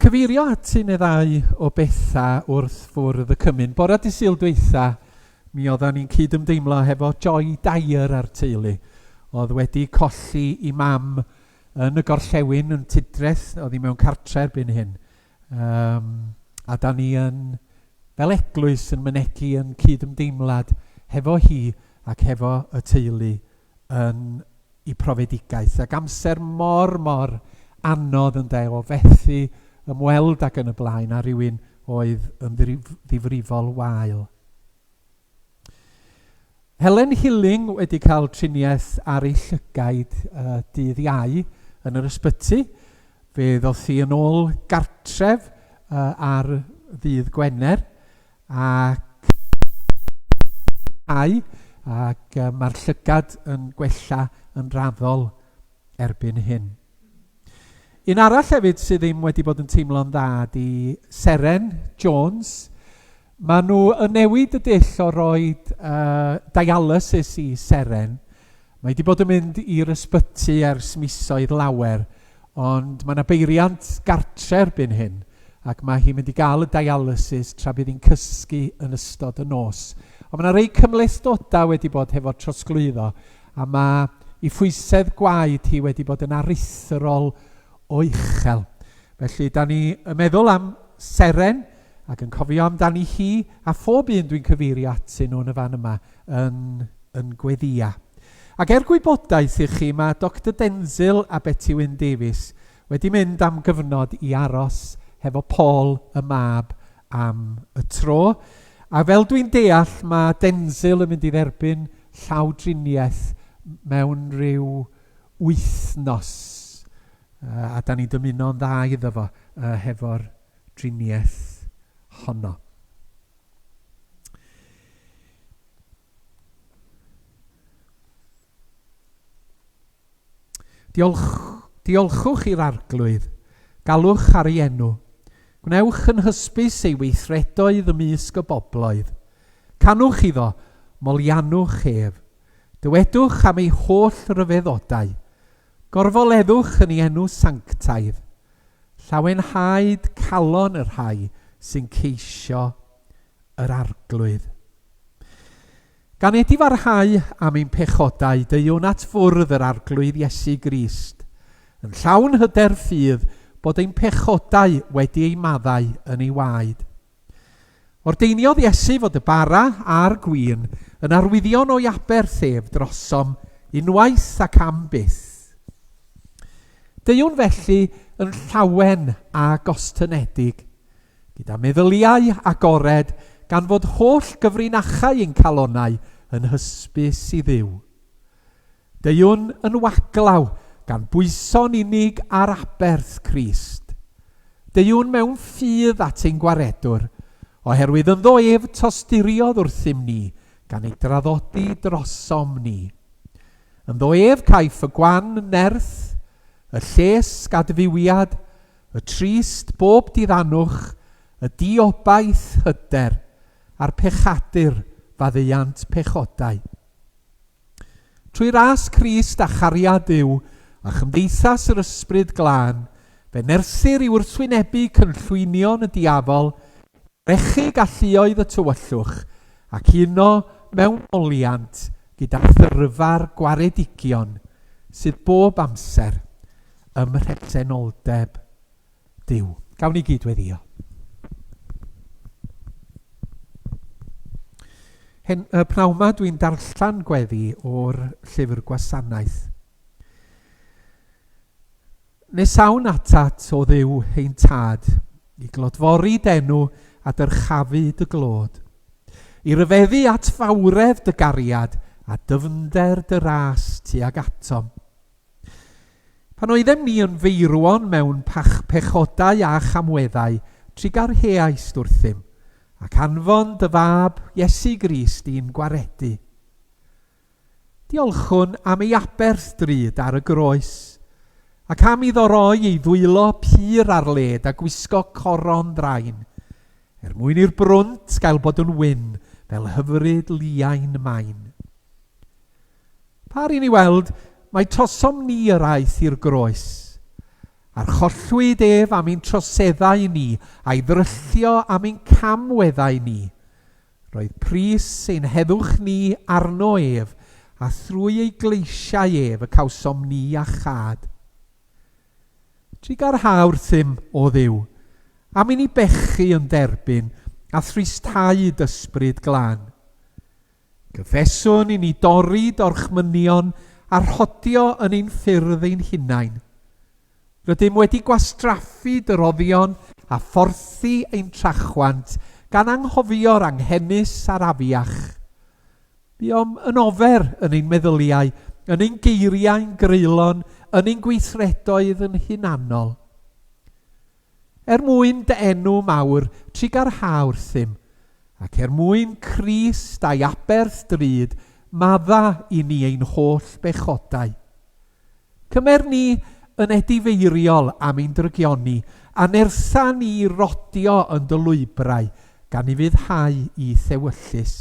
Cyfeirio at un neu ddau o bethau wrth fwrdd y cymun. Bore dydd Sul dwytha, mi oeddan ni'n cyd-ymdeimlo hefo Joy Dyer a'r teulu, oedd wedi colli i mam yn y gorllewin yn Tudreth, oedd hi mewn cartre erbyn hyn. Um, a da ni yn, fel eglwys, yn mynegi yn cyd-ymdeimlad hefo hi ac hefo y teulu yn i profedigaeth ac amser mor mor anodd ynde o fethu ymweld ac yn y blaen â rhywun oedd yn ddifrifol wael. Helen Hilling wedi cael triniaeth ar ei llygaid uh, dydd Iau yn yr ysbyty. Fe ddoth hi yn ôl gartref uh, ar ddydd Gwener ac au, ac mae'r llygad yn gwella yn raddol erbyn hyn. Un arall hefyd sydd ddim wedi bod yn teimlo'n dda di Seren Jones. Maen nhw yn newid y dull o roi uh, dialysis i Seren. Mae wedi bod yn mynd i'r ysbyty ers misoedd lawer, ond mae yna beiriant gartre erbyn hyn, ac mae hi'n mynd i gael y dialysis tra bydd hi'n cysgu yn ystod y nos. Ond mae yna rei cymhlethdodau wedi bod hefo'r trosglwyddo, a mae ei phwysedd gwaed hi wedi bod yn aruthrol o uchel. Felly, da ni yn meddwl am Seren ac yn cofio amdani hi a phob un dwi'n cyfeirio atyn nhw yn y fan yma yn, yn gweddia. Ac er gwybodaeth i chi, mae Doctor Denzil a Betty Wyn Davies wedi mynd am gyfnod i aros hefo Paul y mab am y tro. A fel dwi'n deall, mae Denzil yn mynd i dderbyn llawdriniaeth mewn rhyw wythnos. A da ni'n dymuno'n dda iddo fo hefo'r driniaeth honno. Diolch, diolchwch i'r Arglwydd, galwch ar ei enw. Gwnewch yn hysbys ei weithredoedd ymysg y bobloedd. Canwch iddo, moliannwch ef. Dywedwch am ei holl ryfeddodau. Gorfoleddwch yn ei enw sanctaidd. Llawenhaed calon y rhai sy'n ceisio yr Arglwydd. Gan edifarhau am ein pechodau, deuwn at fwrdd yr Arglwydd Iesu Grist, yn llawn hyder ffydd bod ein pechodau wedi eu maddau yn ei waed. Ordeiniodd Iesu fod y bara a'r gwin yn arwyddion o'i aberth ef drosom unwaith ac am byth. Deuwn felly yn llawen a gostynedig, gyda meddyliau agored, gan fod holl gyfrinachau ein calonnau yn hysbys i Dduw. Deuwn yn waglaw, gan bwyso'n unig ar aberth Crist. Deuwn mewn ffydd at ein Gwaredwr, oherwydd ynddo ef tosturiodd wrthym ni, gan ei draddodi drosom ni. Ynddo ef caiff y gwan nerth, y llesg adfywiad, y trist bob diddanwch, y diobaith hyder, a'r pechadur faddeuant pechodau. Trwy ras Crist a chariad Duw a chymdeithas yr Ysbryd Glân, fe nerthir i wrthwynebu cynllwynion y diafol, i drechu galluoedd y tywyllwch, ac uno mewn moliant gyda thyrfa'r gwaredigion sydd bob amser ym mhresenoldeb Duw. Gawn ni gyd weddio. Hen, y pnawn ma dwi'n darllen gweddi o'r llyfr gwasanaeth. Nesawn atat, o Dduw, ein tad, i glodfori d'enw a dyrchafu dy glod, i ryfeddu at fawredd dy gariad a dyfnder dy ras tuag atom. Pan oeddem ni yn feirwon mewn pach pechodau a chamweddau, trugarheaist wrthym, ac anfon dy Fab, Iesu Grist, i'n gwaredu. Diolchwn am ei aberth drud ar y groes, ac am iddo roi ei ddwylo pur ar led a gwisgo coron ddrain, er mwyn i'r brwnt gael bod yn wyn fel hyfryd liain main. Par i ni weld, mai trosom ni yr aeth i'r groes. Archollwyd ef am ein troseddau ni, a'i ddryllio am ein camweddau ni. Roedd pris ein heddwch ni arno ef, a thrwy ei gleisiau ef y cawsom ni iachâd. Trugarha wrthym, O Dduw, am i ni bechu yn derbyn a thristhau d'Ysbryd Glân. Cyffeswn i ni dorri d'orchmynion a rhodio yn ein ffyrdd ein hunain. Rydym wedi gwastraffu dy roddion a phorthi ein trachwant, gan anghofio'r anghenus a'r afiach. Buom yn ofer yn ein meddyliau, yn ein geiriau'n greulon, yn ein gweithredoedd yn hunanol. Er mwyn dy enw mawr, trugarha wrthym, ac er mwyn Crist a'i aberth drud, madda i ni ein holl bechodau. Cymer ni yn edifeiriol am ein drygioni, a nertha ni i rodio yn dy lwybrau, gan ufuddhau i'th ewyllys.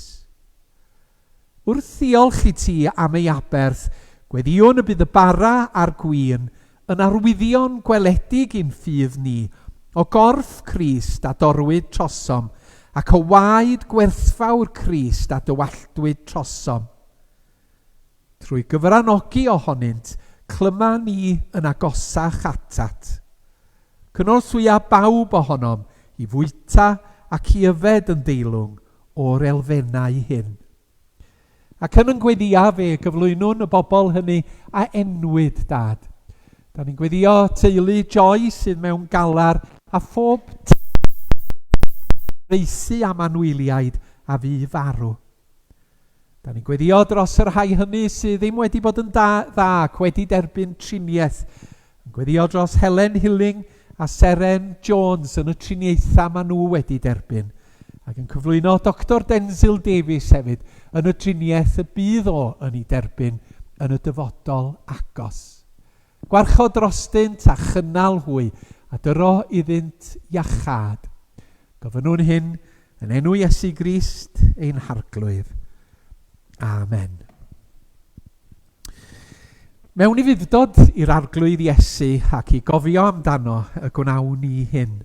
Wrth ddiolch i ti am ei aberth, gweddïwn y bydd y bara a'r gwin yn arwyddion gweledig i'n ffydd ni, o gorff Crist a dorrwyd trosom, ac o waed gwerthfawr Crist a dywalltwyd trosom. Trwy gyfranogi ohonynt, clyma ni yn agosach atat. Cynorthwya bawb ohonom i fwyta ac i yfed yn deilwng o'r elfennau hyn. Ac yn yn gweddïa fe gyflwynwn y bobl hynny a enwyd, Dad. Da ni'n gweddio teulu Joy sydd mewn galar a phob reisu am anwyliaid a fu farw. Da ni'n gweddio dros y rhai hynny sydd ddim wedi bod yn da, dda ac wedi derbyn triniaeth. Yn gweddio dros Helen Hilling a Seren Jones yn y triniaethau maen nhw wedi derbyn. Ac yn cyflwyno Doctor Denzil Davies hefyd yn y triniaeth y bydd o yn ei derbyn yn y dyfodol agos. Gwarchod drostynt a chynnal hwy, a dyro iddynt iachâd. Gofynnwn hyn yn enw Iesu Grist ein Harglwydd. Amen. Mewn ufudd-dod i'r Arglwydd Iesu ac i gofio amdano y gwnawn ni hyn.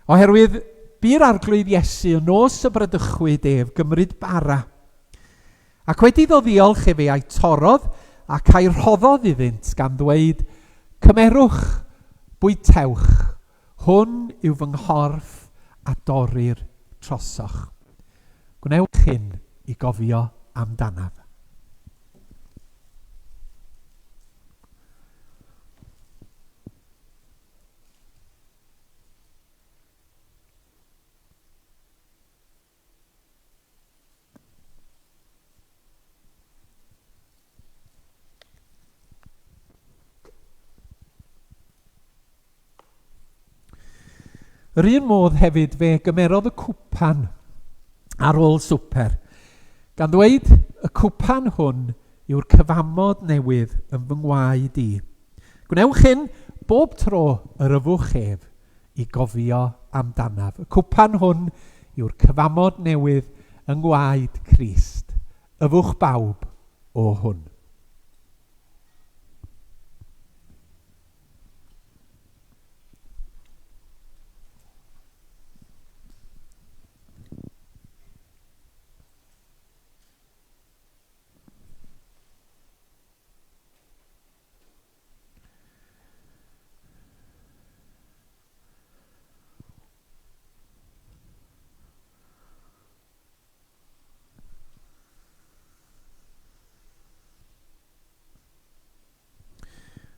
Oherwydd bu'r Arglwydd Iesu y nos y bradychwyd ef gymryd bara, Ac wedi iddo ddiolch efe a'i torrodd ac a'i rhoddodd iddynt, gan ddweud, Cymerwch, bwytewch, hwn yw fy nghorff a dorrir trosoch. Gwnewch hyn i gofio amdanaf. Yr un modd hefyd fe gymerodd y cwpan ar ôl swper, gan ddweud, y cwpan hwn yw'r cyfamod newydd yn fy ngwaed i. Gwnewch hyn bob tro yr yfwch ef, i gofio amdanaf. Y cwpan hwn yw'r cyfamod newydd yng ngwaed Crist. Yfwch bawb o hwn.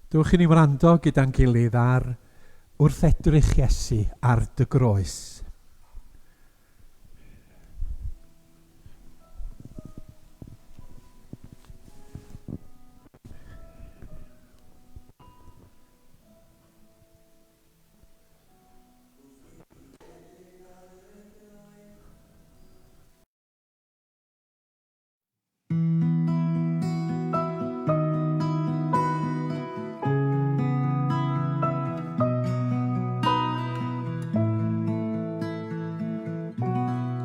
Dewch i ni wrando gyda'n gilydd ar Wrth edrych Iesu ar dy groes.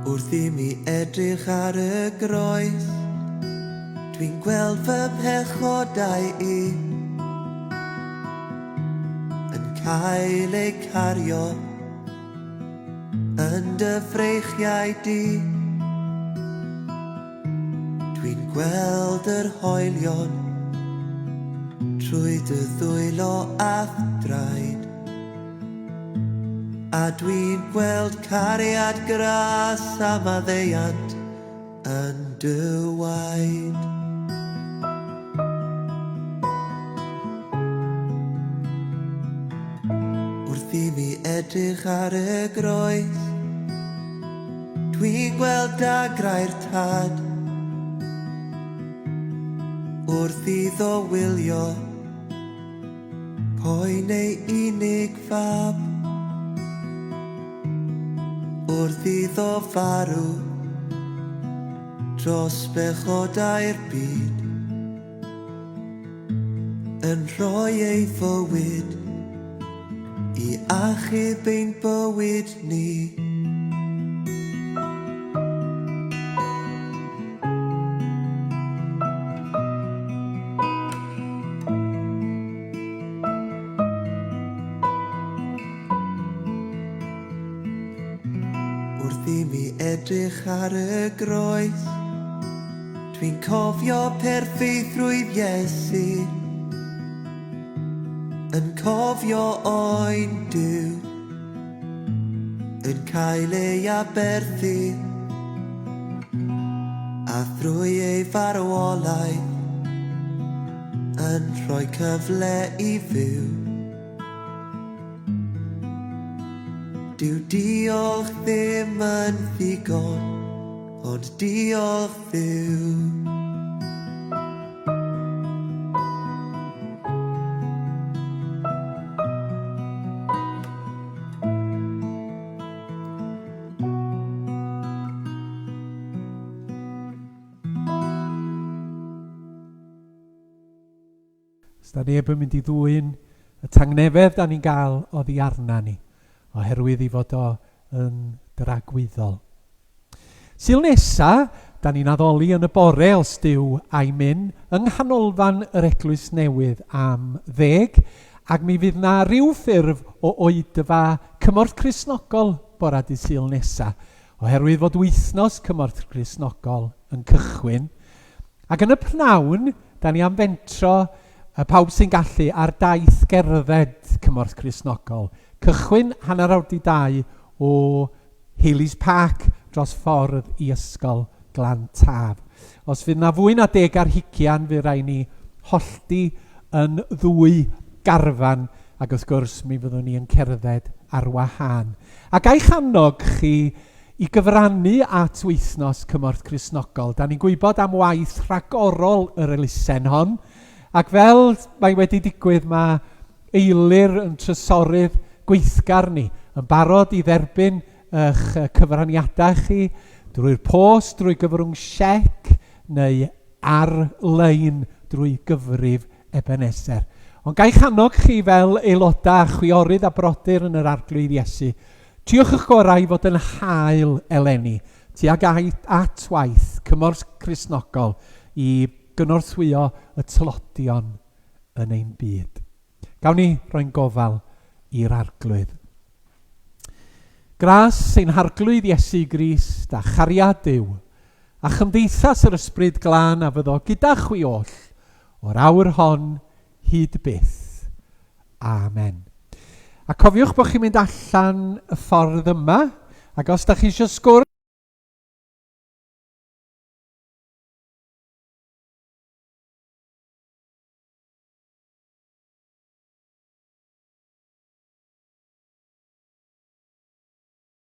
Wrth i mi edrych ar y groes, dwi'n gweld fy mhechodau i. Yn cael eu cario yn dy freichiau di. Dwi'n gweld yr hoelion trwy dy ddwylo a'th draed. A dwi'n gweld cariad gras a maddeuant yn dy waed. Wrth i mi edrych ar y groes, dwi'n gweld dagrau'r Tad. Wrth iddo wylio Poen ei unig fab wrth iddo farw dros bechodau'r byd yn rhoi ei fywyd i achub ein bywyd ni. Wrth i mi edrych ar y groes, dwi'n cofio perffeithrwydd Iesu, yn cofio oen Duw, yn cael ei aberthu, a thrwy ei farwolaeth, yn rhoi cyfle i fyw. Dyw diolch ddim yn ddigon, ond diolch Dduw. Os da neb yn mynd i ddwyn y tangnefedd da ni'n gael oddi arna ni, oherwydd i fod o yn dragwyddol. Sul nesa, da ni'n addoli yn y bore os Duw a'i myn, yng nghanolfan yr Eglwys Newydd am ddeg, ac mi fydd na ryw ffurf o oedfa Cymorth Cristnogol bora dydd Sul nesa, oherwydd fod wythnos Cymorth Cristnogol yn cychwyn. Ac yn y pnawn, da ni am fentro y pawb sy'n gallu ar daith gerdded Cymorth Cristnogol. Cychwyn hanner awr 'di dau o Hayleys Park dros ffordd i Ysgol Glan Taf. Os fydd 'na fwy na deg ar hugian fydd rhaid ni hollti yn ddwy garfan ac wrth gwrs mi fyddwn ni yn cerdded ar wahân. A ga i'ch annog chi i gyfrannu at Wythnos Cymorth Cristnogol. Da ni'n gwybod am waith rhagorol yr elusen hon, ac fel mae wedi digwydd mae Eilir yn trysorydd gweithgar ni, yn barod i dderbyn eich cyfraniadau chi drwy'r post, drwy gyfrwng siec neu ar-lein drwy gyfrif Ebenezer. Ond ga i'ch annog chi fel aelodau, chwiorydd a brodyr yn yr Arglwydd Iesu, triwch eich gorau i fod yn hael eleni tuag at waith Cymorth Cristnogol i gynorthwyo y tlodion yn ein byd. Gawn ni roi'n gofal i'r Arglwydd. Gras ein Harglwydd Iesu Grist a chariad Duw a chymdeithas yr Ysbryd Glân a fyddo gyda chwi oll o'r awr hon hyd byth. Amen. A cofiwch bod chi'n mynd allan y ffordd yma, ac os da chi eisiau sgwrs